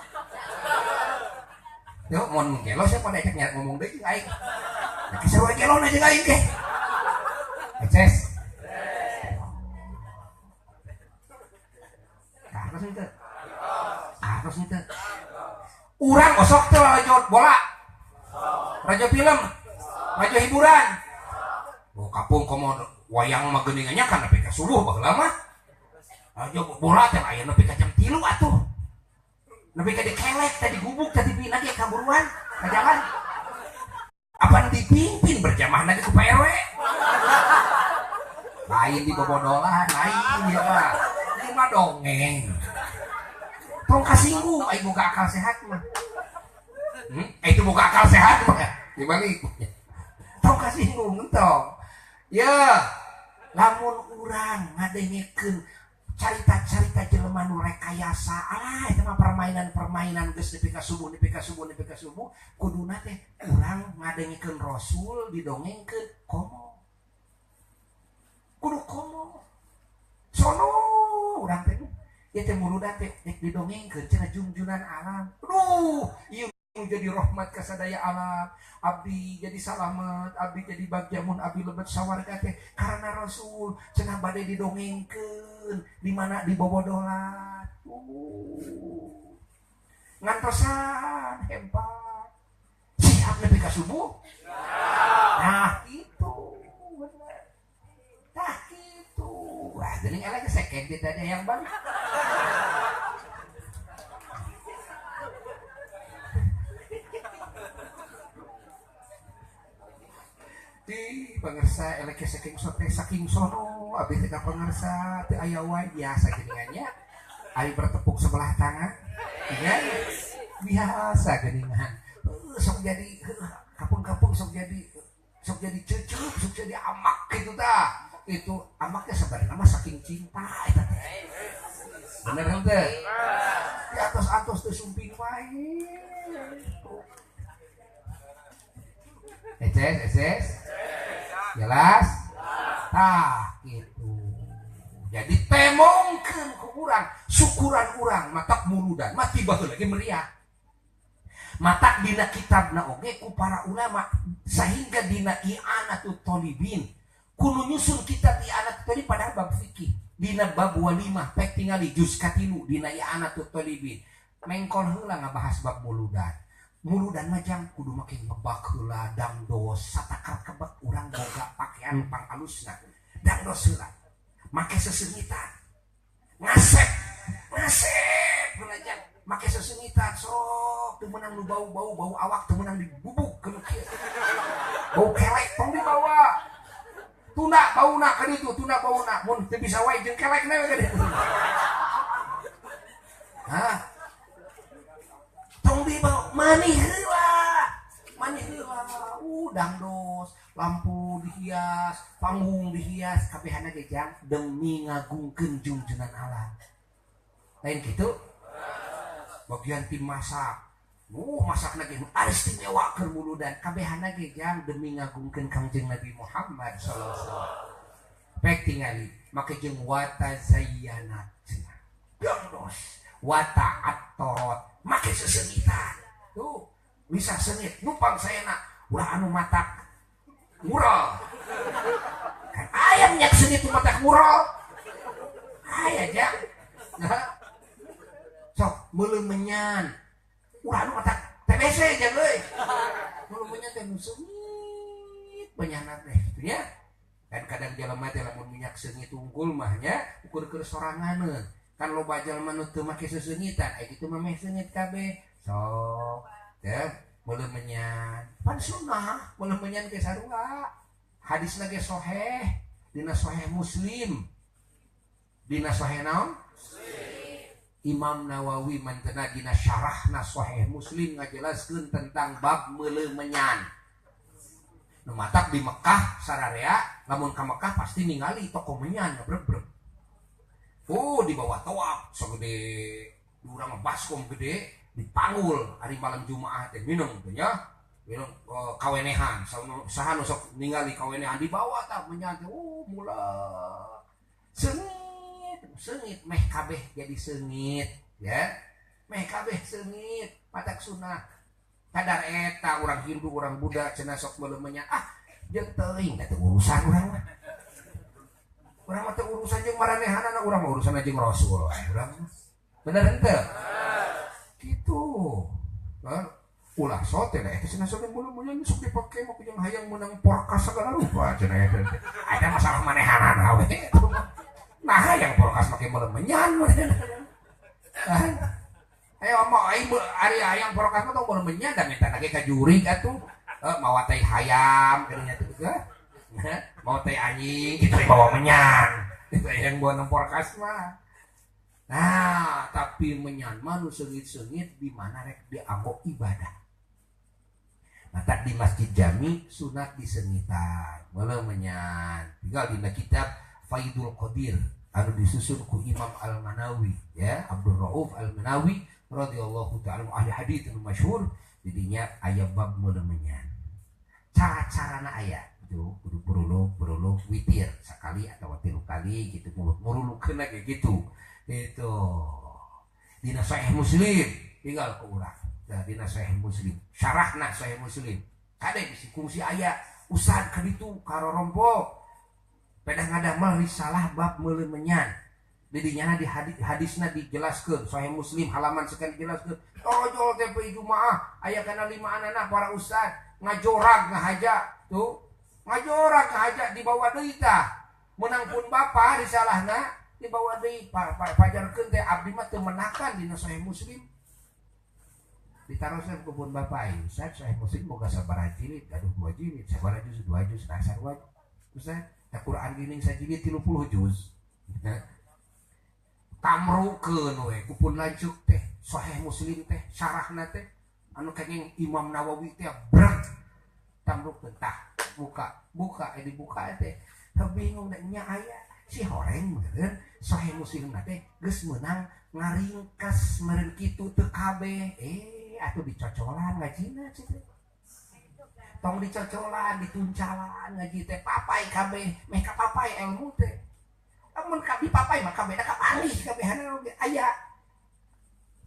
Speaker 1: Yo mun gelo sia pada cek ngomong deui jeung aing. Nah, kisah gelo na jeung aing ge. Eces. Harus itu. Urang osok teh rajo bola, rajo film, rajo hiburan. Oh kapung komo wayang mah geuningannya kan nepi ka subuh baheula mah. Rajo bola teh aya nepi ka jam 3 atuh. Nepi ka dikelek teh digubuk teh dibina ge kaburuan ka jalan. Apan dipimpin berjamaah lagi ku Pak RW. Lain di bobodolan, lain ieu mah. Ieu mah dongeng. Tong kasinggung aing boga akal sehat mah. Itu boga akal sehat mah. Dibalik. Tong kasinggung entong. Ya, lamun urang ngadengekeun carita-carita jelema nu rekayasa, alah eta mah permainan-permainan geus nepi ka subuh, nepi ka subuh, nepi ka subuh, kuduna teh urang ngadengekeun Rasul didongengkeun komo. Kudu komo. Sono urang teh ieu teh muludan teh dek didongengkeun cenah jungjunan alam. Aduh, ieu jadi rahmat ka sadaya alam. Abdi jadi salamet, abdi jadi bagja mun abdi lebet sawarga teh karena Rasul cenah bade didongengkeun di mana dibobodolan. Ngantosan hebat. Siap nepi ka subuh? Nah, itu bener. Tah kitu. Wah, geuning eleh ge second tadi yang bang. Di pangersa eleh saking sote saking sono abdi teh ka pangersa teu aya wae biasa geuningannya. Ari bertepuk sebelah tangan. Ya, biasa geuningan. Sok jadi kapung-kapung sok jadi cucu, sok jadi amak gitu tah. Itu amaknya sebenarnya mah saking cinta eta teh. Bener henteu? Di atas-atas teh sumping wae. Eces, eces. Jelas? Tah gitu. Jadi temongkeun ku urang, syukuran urang matak muludan, mati baheula lagi meriah. Matak dina kitabna oge ku para ulama sehingga dina I'anatul Thalibin kudu nyusun kitab I'anatul Thalibin padahal bab fikih dina bab walimah pek tingali juz katilu dina I'anatul Thalibin mengkol heula ngabahas bab muludan. Muludan mah jang kudu make ngebak heula dangdos satakar kebek urang boga pakaian pangalusna dangdos heula make sesengitan ngasep ngasep heula jang make sesengitan sok teu meunang nu bau-bau bau awak teu meunang dibubuk keun kieu bau kelek tong dibawa tuna bauna ka ditu tuna bauna mun teu bisa wae jeung kelekna we ka ditu. Hah? Tong dibawa manih heula dangdos lampu dihias panggung dihias kabehana ge jang demi ngagungkeun jungjunan alam lain kitu bagian tim masak masakna ge istimewa keur muludan kabehana ge jang demi ngagungkeun Kangjeng Nabi Muhammad sallallahu alaihi wasallam pek tingali make jeung watazayyanat cenah dangdos wata attorot make sesengitan tuh Bisa seungit numpang saena ulah anu matak mural. Kan aya minyak seungit nu matak mural. Aya ja. Nah. Sok meuleuh menyan. Ulah anu matak TBC jang euy. Meuleuh menyan teh nu seungit menyana teh kitu nya. Kan kadang jelema teh lamun minyak seungit unggul mah nya ukur keur soranganeun. Kan loba jelema nu teu make seseungitan, aya kitu mah meh seungit kabeh. Sok teh meuleuh menyan. Pan sunnah meuleuh menyan ge sarua. Hadisna ge sahih dina Sahih Muslim. Dina Sahih naon? Imam Nawawi mantena dina syarahna Sahih Muslim ngajelaskeun tentang bab meuleuh menyan. Nu matak di Mekah sararea lamun ka Mekah pasti ningali toko menyan ngebrek-brek. Oh di bawah toap sagede urang baskom gede dipanggul hari malam Jumaah teh minum teh nya. Minum kawenehan saha nu sok ningali kawenehan di bawah tah menyan teh oh mula seungit seungit meh kabeh jadi seungit ya. Meh kabeh seungit matak sunah. Kadar eta urang Hindu urang Buddha cenah sok meuleuh menyan ah jeung teuing da teu urusan urang mah. Urang mah teu urusan jeung maranehanana urang mah urusan jeung Rasul urang mah. Bener henteu? Kitu. Ulah sote da eta cenah sok meuleuh menyan sok dipake mah jeung hayang meunang porkas segala rupa cenah eta. Ada masalah manehanana we. Nah hayang porkas make meuleuh menyan manehanana. Ayo mau aing ari hayang porkas mah tong meuleuh menyan da minta lagi ka jurig atuh. Mawa teh hayam kadinya teh geus. Mawa teh anjing kitu bawa menyan. Itu hayang bawa porkas mah. Nah, tapi menyan mah nu seungit-seungit di mana rek dianggo ibadah. Matak di Masjid Jami sunat disengitan, meuleuh menyan. Tinggal dina kitab Faidul Qadir anu disusun ku Imam Al-Manawi ya, Abdul Rauf Al-Manawi radhiyallahu ta'ala ahli hadits anu masyhur didinya aya bab meuleuh menyan. Cara-carana aya itu kudu beruluk witir sekali atau 3 kali gitu murulukeun ge gitu. Itu dina Sahih Muslim tinggal ku urang. Nah, dina Sahih Muslim, syarahna Sahih Muslim. Kade bisi kungsi aya ustad ka ditu karorompo. Pedah ngadamel risalah bab meuleuh menyan. Didinya di hadisna dijelaskeun Sahih Muslim halaman sekian dijelaskeun. Torojol teh poe Jumaah aya kana 5 anak para ustad ngajorag ngahaja tuh. Ngajorag ngahaja dibawa deui tah. Meunang pun bapa risalahna dibawa deui pajarkeun teh abdi mah teu menakan dina Sahih Muslim. Ditaroskeun ku pun bapa ieu Ustaz Sahih Muslim boga sabaraha jilid, gaduh 2 jilid, sabaraha juz 2 juz, nah sarua. Ustaz, da Quran geuning sajilid 30 juz. Tamrukeun we ku pun lanceuk teh Sahih Muslim teh syarahna teh anu kenging Imam Nawawi teh brek tamrukeun tah buka dibuka teh bingung da nya aya si horeng meureun Sahih Muslim teh geus meunang ngaringkas meureun kitu teu kabeh atuh dicocolan ngajina cenah tong dicocolan dituncalan ngaji teh papai kabeh meh ka papai ilmu teh lamun ka dipapai mah kabeh da kapanggih kabehana oge aya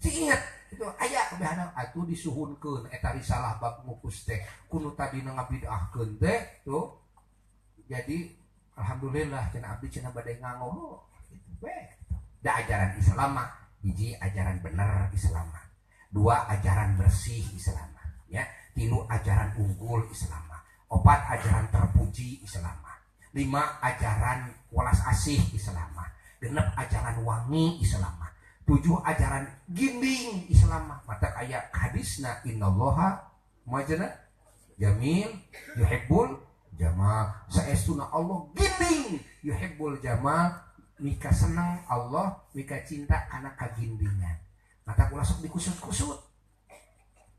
Speaker 1: si inget itu aya kabehana atuh disuhunkeun eta risalah bab ngukus teh kuno tadina ngabid'ahkeun teh tuh jadi alhamdulillah cenah abdi cenah bade nganggo kitu we da ajaran Islam mah hiji ajaran bener Islam mah 2 ajaran bersih Islam mah ya 3 ajaran unggul Islam mah 4 ajaran terpuji Islam mah 5 ajaran welas asih Islam mah 6 ajaran wangi Islam mah 7 ajaran ginding Islam mah mata aya hadisna innallaha majana jamil yuhibbul jamal saestuna Allah ginding yuhibbul jamal mika senang Allah mika cinta kana kagindingan mata kula sok dikusut-kusut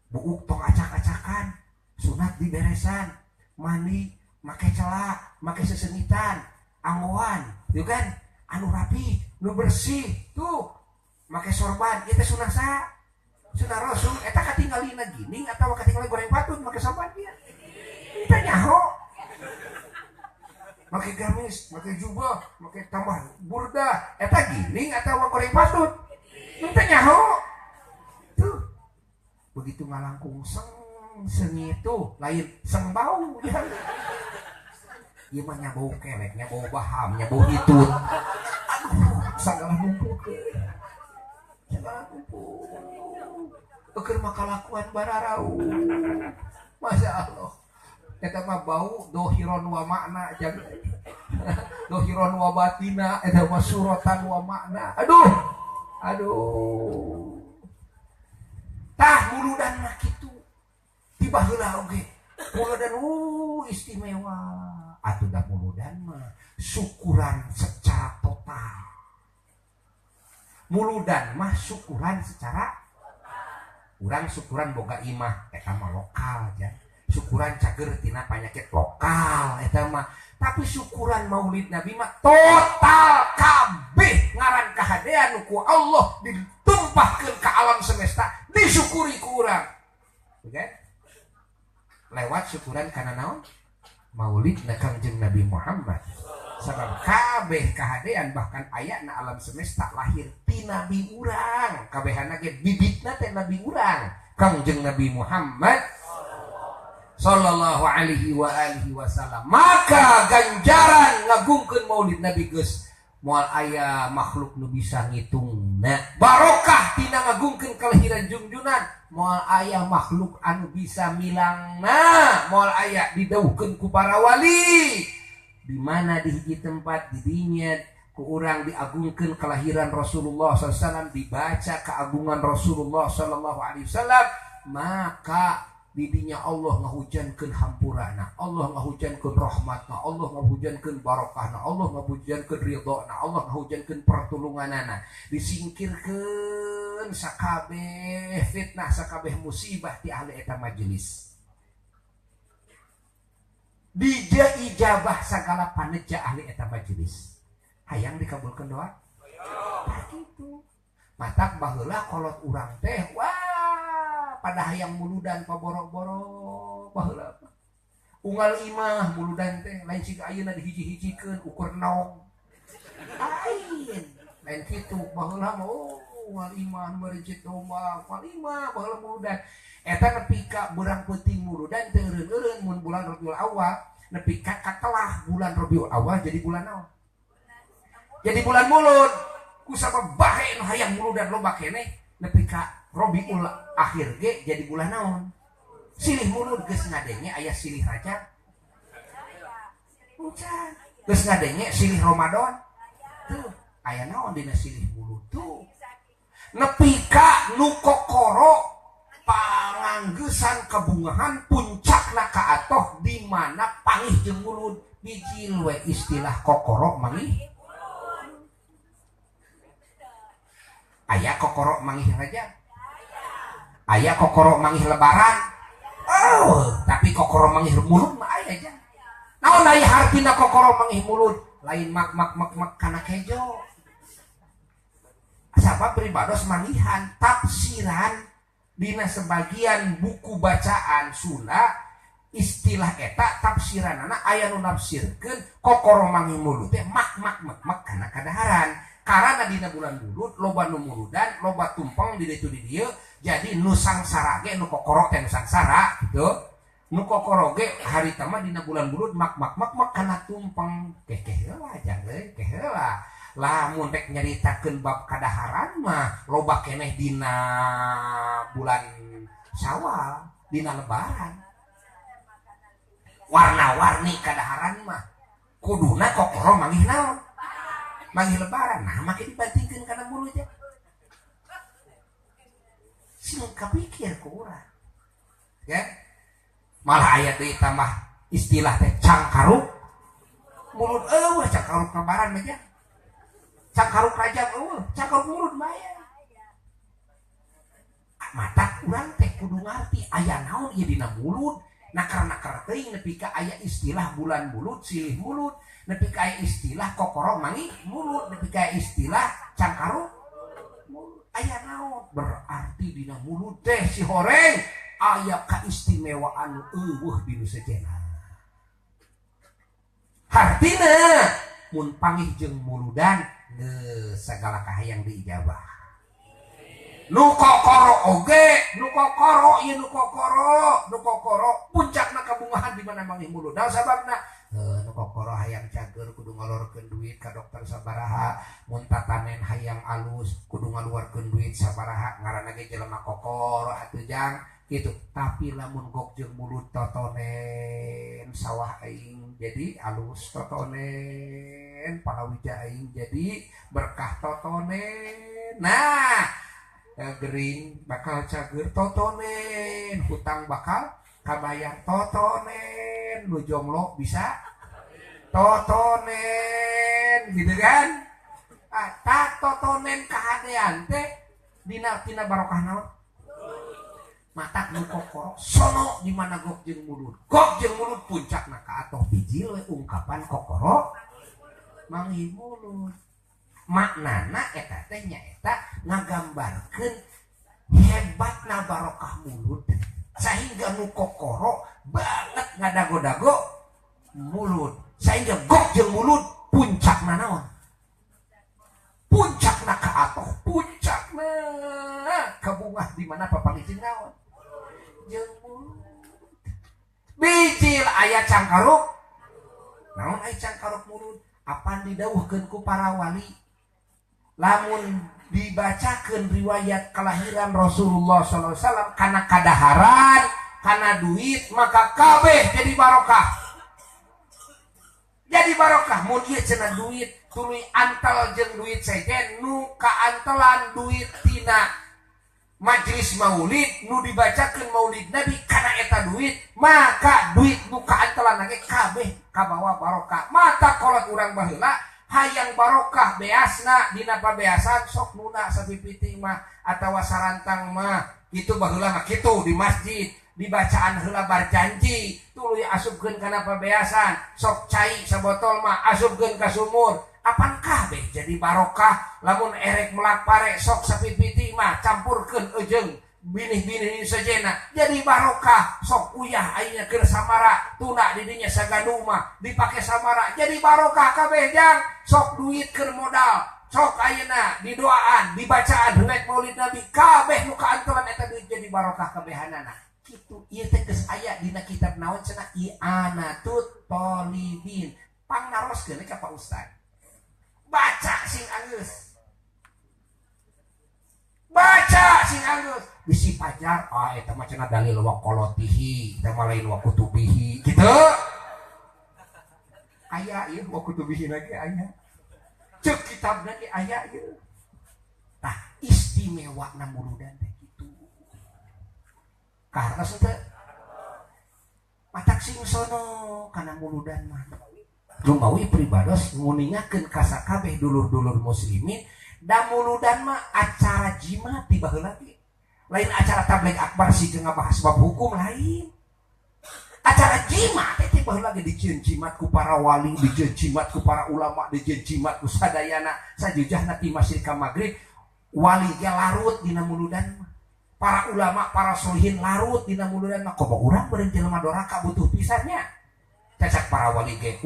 Speaker 1: buuk tong acak-acakan sunat diberesan mandi make celak make sesengitan anggoan gitu kan anu rapi nu bersih tuh make sorban ieu teh sunah saha sunah Rasul eta katinggalina ginding atawa katinggalina goreng patut make sorban ieu teu nyaho make gamis make jubah make tambah burda eta ginding atawa goreng patut teu nyaho tuh begitu ngalangkung seng Seng itu lain seng bau ya. Ieu mah nya bau kelek, nya bau baham, nya bau hitut. Aduh, sagala numpuk. Sagala numpuk. Keur mah kalakuan bararau. Masya Allah. Eta mah bau dohiron wa makna jang. Dohiron wa batina, eta mah suratan wa makna. Aduh. Aduh. Tah muludan mah kitu. Ti baheula oge. Muludan istimewa. Atuh da muludan mah syukuran secara total. Muludan mah syukuran secara urang syukuran boga imah eta mah lokal jan. Syukuran cager tina panyakit lokal eta mah. Tapi syukuran Maulid Nabi mah total kabeh ngaran kahadean ku Allah ditumpahkeun ka alam semesta disyukuri ku urang. Oke? Lewat syukuran kana naon? Maulid na Kangjeng Nabi Muhammad. Sabab kabeh kahadean bahkan ayana alam semesta lahir ti nabi urang. Kabehana ge bibitna teh nabi urang. Kangjeng Nabi Muhammad sallallahu alaihi wa alihi wasallam. Maka ganjaran ngagungkeun Maulid Nabi geus moal aya makhluk nu bisa ngitungna. Barokah tina ngagungkeun kelahiran jungjunan moal aya makhluk anu bisa milangna, moal aya didauhkeun ku para wali. Di mana di hiji tempat didinya ku urang diagungkeun kelahiran Rasulullah sallallahu alaihi wasallam, dibaca keagungan Rasulullah sallallahu alaihi wasallam, maka didinya Allah ngahujankeun hampurana, Allah ngahujankeun rahmatna, Allah ngahujankeun barokahna, Allah ngahujankeun ridhona, Allah ngahujankeun pertulunganana. Disingkirkeun sakabeh fitnah, sakabeh musibah ti ahli eta majelis. Dija ijabah sagala paneja ahli eta majelis. Hayang dikabulkeun doa? Tah kitu. Matak baheula kolot urang teh wah pada hayang muludan paborok-borok baheula. Unggal imah muludan teh lain siga ayeuna dihiji-hijikeun ukur naong. Lain, lain kitu baheula mah oh unggal imah nu merecet domba, unggal imah baheula muludan. Eta nepi ka beurang peuting muludan teu eureun-eureun mun bulan Rabiul Awal, nepi ka katelah bulan Rabiul Awal jadi bulan naon? Jadi bulan mulud. Ku sabab bahe nu hayang muludan loba keneh nepi ka Rabiul Akhir ge jadi bulan naon? Silih mulud geus ngadenge aya silih Rajab. Encan. Geus ngadenge silih Ramadan. Tuh, aya naon dina silih mulud tuh. Nepi ka nu kokoro panganggeusan kebungahan puncakna ka atoh di mana pangih jeung mulud bijil we istilah kokoro mangih. Aya kokoro mangih Rajab. Aya kokoro mangih lebaran. Oh, tapi kokoro mangih mulud mah aya aja. Naon aya hartina kokoro mangih mulud? Lain mak mak mak mak kana kejo. Sabab pribados mangihan tafsiran dina sebagian buku bacaan Sunda istilah eta tafsiranana aya nu nafsirkeun kokoro mangih mulud teh mak mak mak mak kana kadaharan. Karena dina bulan mulud loba nu muludan, loba tumpeng di ditu di dieu, jadi nu sangsara ge nu kokoro teh nu sangsara gitu. Nu kokoro ge harita mah dina bulan mulud mak mak mak mak kana tumpeng. Kekeh heula jang euy, keh heula. Lamun rek nyaritakeun bab kadaharan mah loba keneh dina bulan Syawal, dina lebaran. Warna-warni kadaharan mah kuduna kokoro mangih naon? Manggil lebaran, nah make dibantingkeun kana bulu aja. Sing kapikir ku urang. Ya. Malah aya deui tambah istilah teh cangkaruk mulut eueuh cangkaruk lebaran mah nya. Cangkaruk Rajab eueuh, cangkaruk mulut mah aya. Matak urang teh kudu ngarti aya naon ieu dina mulut. Nakar-nakar teuing nepi ka aya istilah bulan mulut, silih mulut, nepi ka aya istilah kokoro mangih mulut, nepi ka aya istilah cangkaruk mulut. Aya naon? Berarti dina mulut teh si horeng aya kaistimewaan eueuh di nu sejenna. Hartina mun pangih jeung muludan geus sagala kahayang diijabah. Nu kokoro oge, nu kokoro ieu nu kokoro, nu kokoro puncakna kabungahan di mana manggih mulud. Naon sababna? Nu kokoro hayang cager kudu ngalorkeun duit ka dokter sabaraha, mun tatanen hayang alus kudu ngaluarkeun duit sabaraha, ngaranna ge jelema kokoro atuh jang gitu. Tapi lamun gok jeung mulut totonen sawah aing jadi alus, totonen palawija aing jadi berkah, totonen nah gering bakal cager, totonen hutang bakal kabayar, totonen nu jomblo bisa totonen gitu kan. Ah, tak totonen kahadean teh dina tina barokah naon? Matak nu kokoro sono di mana gok jeung mulud, gok jeung mulud puncakna ka atoh bijil we ungkapan kokoro manggih mulud. Maknana eta teh nyaeta ngagambarkeun hebatna barokah mulud sehingga nu kokoro banget ngadago-dago mulud, sehingga gok jeung mulud puncakna naon? Puncakna ka atoh, puncakna kabungah di mana papanggih jeung naon? Jeung mulud. Bijil aya cangkaruk naon? Aya cangkaruk mulud. Apan didawuhkeun ku para wali, lamun dibacakeun riwayat kelahiran Rasulullah SAW karena kadaharan, karena duit, maka kabeh jadi barokah, jadi barokah. Mun ieu cenah duit tuluy antel jeung duit sejen, nu kaantelan duit tina majelis maulid nu dibacakeun maulid Nabi kana eta duit, maka duit nu kaantelan ge kabeh kabawa barokah. Mata kolot urang baheula hayang barokah beasna dina pabeasan sok nuna sapipiti mah atawa sarantang mah itu baheula mah kitu di masjid dibacaan heula barjanji tuluy asupkeun kana pabeasan, sok cai sabotol mah asupkeun ka sumur, apan kabeh jadi barokah. Lamun erek melak pare sok sapipiti mah campurkeun eujeung binih-binih sejena jadi barokah. Sok uyah ayeuna keur samara tuna di dinya sagadu mah dipake samara jadi barokah kabeh jang. Sok duit keur modal, sok ayeuna didoaan dibacaan rek maulid Nabi kabeh nu kaantelan eta duit jadi barokah kabehanana kitu. Ieu teh geus aya dina kitab naon cenah? I'anatut Thalibin. Pangnaroskeun ka Pak Ustad, baca sing anggeus, baca sing anggeus bisi pajar. Ah, eta mah cenah dalil waqolotihi, eta mah lain wakutubihi gitu. Aya ieu wakutubihi lagi aya ceuk kitabna ge aya ieu. Tah istimewa na muludan teh kitu karena teh matak sing sono kana muludan mah. Lumawi pribados nguningakeun ka sakabeh dulur-dulur muslimin da muludan mah acara jimat ti baheula ge, lain acara tabligh akbar sih ngabahas bab hukum, lain acara jimat teh. Baheula ge dijieun jimat ku para wali, dijieun jimat ku para ulama, dijieun jimat ku sadayana sajujahna ti masjid ka magrib. Wali ge larut dina muludan mah, para ulama, para solihin larut dina muludan mah. Komo urang beureun jelema doraka butuh pisannya. Cacak para wali ge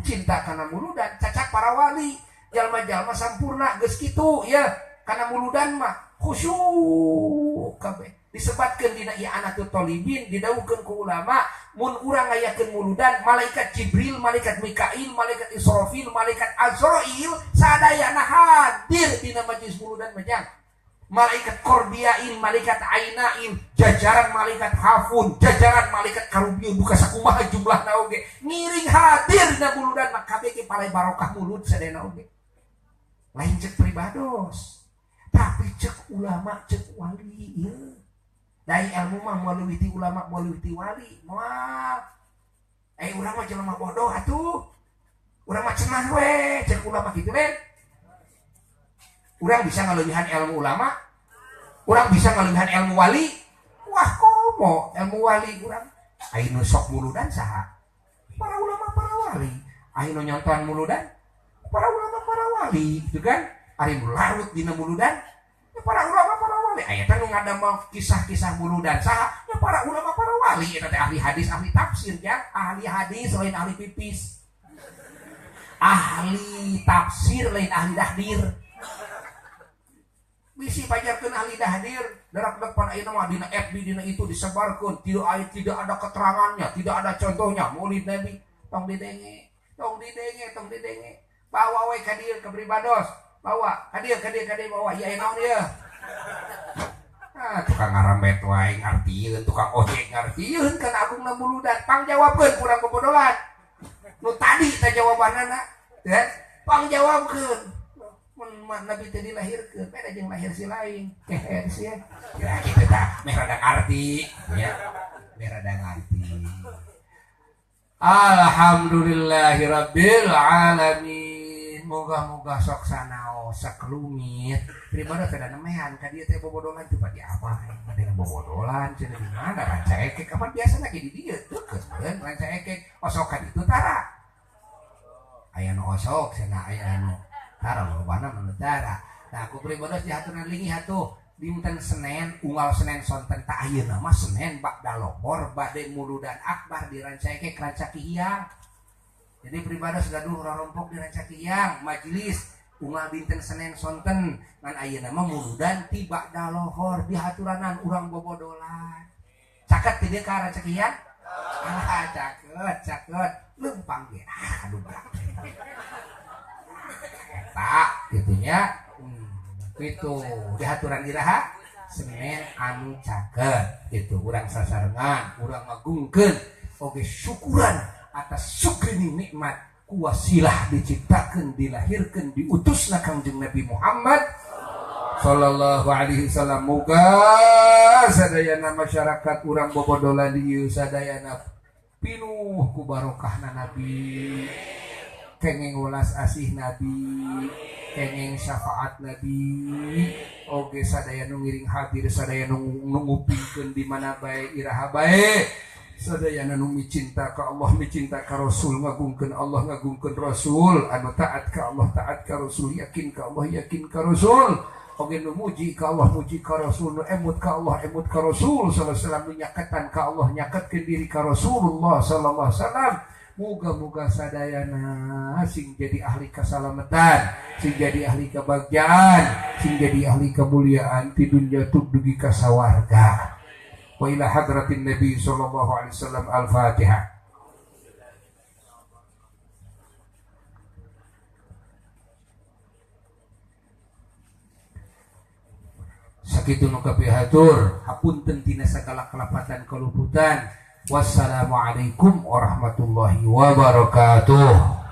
Speaker 1: cinta kana muludan, cacak para wali jalma-jalma sampurna geus kitu ya kana muludan mah khusyuk kabeh. Disebatkeun dina I'anatut Thalibin, didawuhkeun ku ulama, mun urang ngayakeun muludan malaikat Jibril, malaikat Mikail, malaikat Israfil, malaikat Azrail sadayana hadir dina majelis muludan mah. Malaikat Kordiail, malaikat Ainail, jajaran malaikat Hafun, jajaran malaikat Karubiun, buka sakumaha jumlahna oge ngiring hadir dina muludan mah. Kabeh ge palai barokah mulud sadayana oge. Lain cek pribados tapi cek ulama, cek wali ieu. Dai ilmu mah moal leuwih ti ulama, moal leuwih ti wali moal. Urang mah jelema bodoh atuh, urang mah cenah we cek ulama kitu we. Urang bisa ngaleuwihan ilmu ulama, urang bisa ngaleuwihan ilmu wali. Wah komo ilmu wali urang. Ai nu sok muludan saha? Para ulama, para wali. Ai nu nyontohan muludan para ulama, para wali gitu kan. Ari nu larut dina muludan ya para ulama, para wali. Aya teh nu ngadamel kisah-kisah muludan saha? Ya para ulama, para wali. Eta teh ahli hadis, ahli tafsir ya. Ahli hadis lain ahli pipis, ahli tafsir lain ahli dahdir. Bisi pajarkeun ahli dahdir darak depan ayeuna mah dina FB dina itu disebarkeun tidak ada keterangannya, tidak ada contohnya Maulid Nabi. Tong didenge, tong didenge, tong didenge. Bawa we ka dieu ka pribados. Bawa ka dieu ka dieu ka dieu bawa ieu naon ieu. Ah, tukang ngarambet wae ngartieun, tukang ojek ngartieun kana agungna muludan. Pangjawabkeun kurang bobodolan. Nu tadi teh jawabanana, ya. Pangjawabkeun. Mun Nabi teh dilahirkeun, beda jeung lahir si lain. Keher sia. Ya kitu tah, meh rada ngarti, ya. Meh rada ngarti. Alhamdulillahirabbil alamin. Moga-moga sok sanaos sakelumit. Pribadi teh nemehan ka dieu teh bobodolan teh badi apa? Bade bobodolan cenah di mana Rancaekek kapan biasana ge di dieu deukeut meureun Rancaekek osok ka ditu tara. Aya nu osok cenah aya nu tara lobana mah tara. Nah ku pribados dihaturan lingih atuh dinten Senen unggal Senen sonten ta ayeuna mah Senen ba'da lohor bade muludan akbar di Rancaekek Rancakihiang. Jadi pribados gaduh rorompok di Rancakihiang majelis unggal dinten Senen sonten ngan ayeuna mah muludan ti ba'da lohor dihaturanan urang bobodolan. Caket ti dieu ka Rancakihiang? Ah caket caket leumpang ge ah aduh berat. Eta kitu nya. Itu dihaturan iraha Senen anu caket itu urang sasarengan urang ngagungkeun oge syukuran atas syukrini nikmat kuwasilah diciptakeun dilahirkeun diutusna Kangjeng Nabi Muhammad sallallahu alaihi wasallam. Muga sadayana masyarakat urang bobodolan dieu sadayana pinuh ku barokahna Nabi, kenging welas asih Nabi, kenging syafaat Nabi. Oge sadaya nu ngiring hadir sadaya nu ngupingkeun di mana bae iraha bae sadayana nu micinta ka Allah micinta ka Rasul ngagungkeun Allah ngagungkeun Rasul anu taat ka Allah taat ka Rasul yakin ka Allah yakin ka Rasul oge nu muji ka Allah muji ka Rasul nu emut ka Allah emut ka Rasul sallallahu alaihi wasallam nu nyaketan ka Allah nyaketkeun diri ka Rasulullah sallallahu alaihi wasallam. Moga-moga sadayana sing jadi ahli keselamatan, sing jadi ahli kebahagiaan, sing jadi ahli kemuliaan di dunia tuk dugi ka sawarga. Wa ila hadratin Nabi sallallahu alaihi wasallam. Al-Fatihah. Sakitu nu kapihatur, hapunten tina sagala kelapatan kaluputan. Wassalamualaikum warahmatullahi wabarakatuh.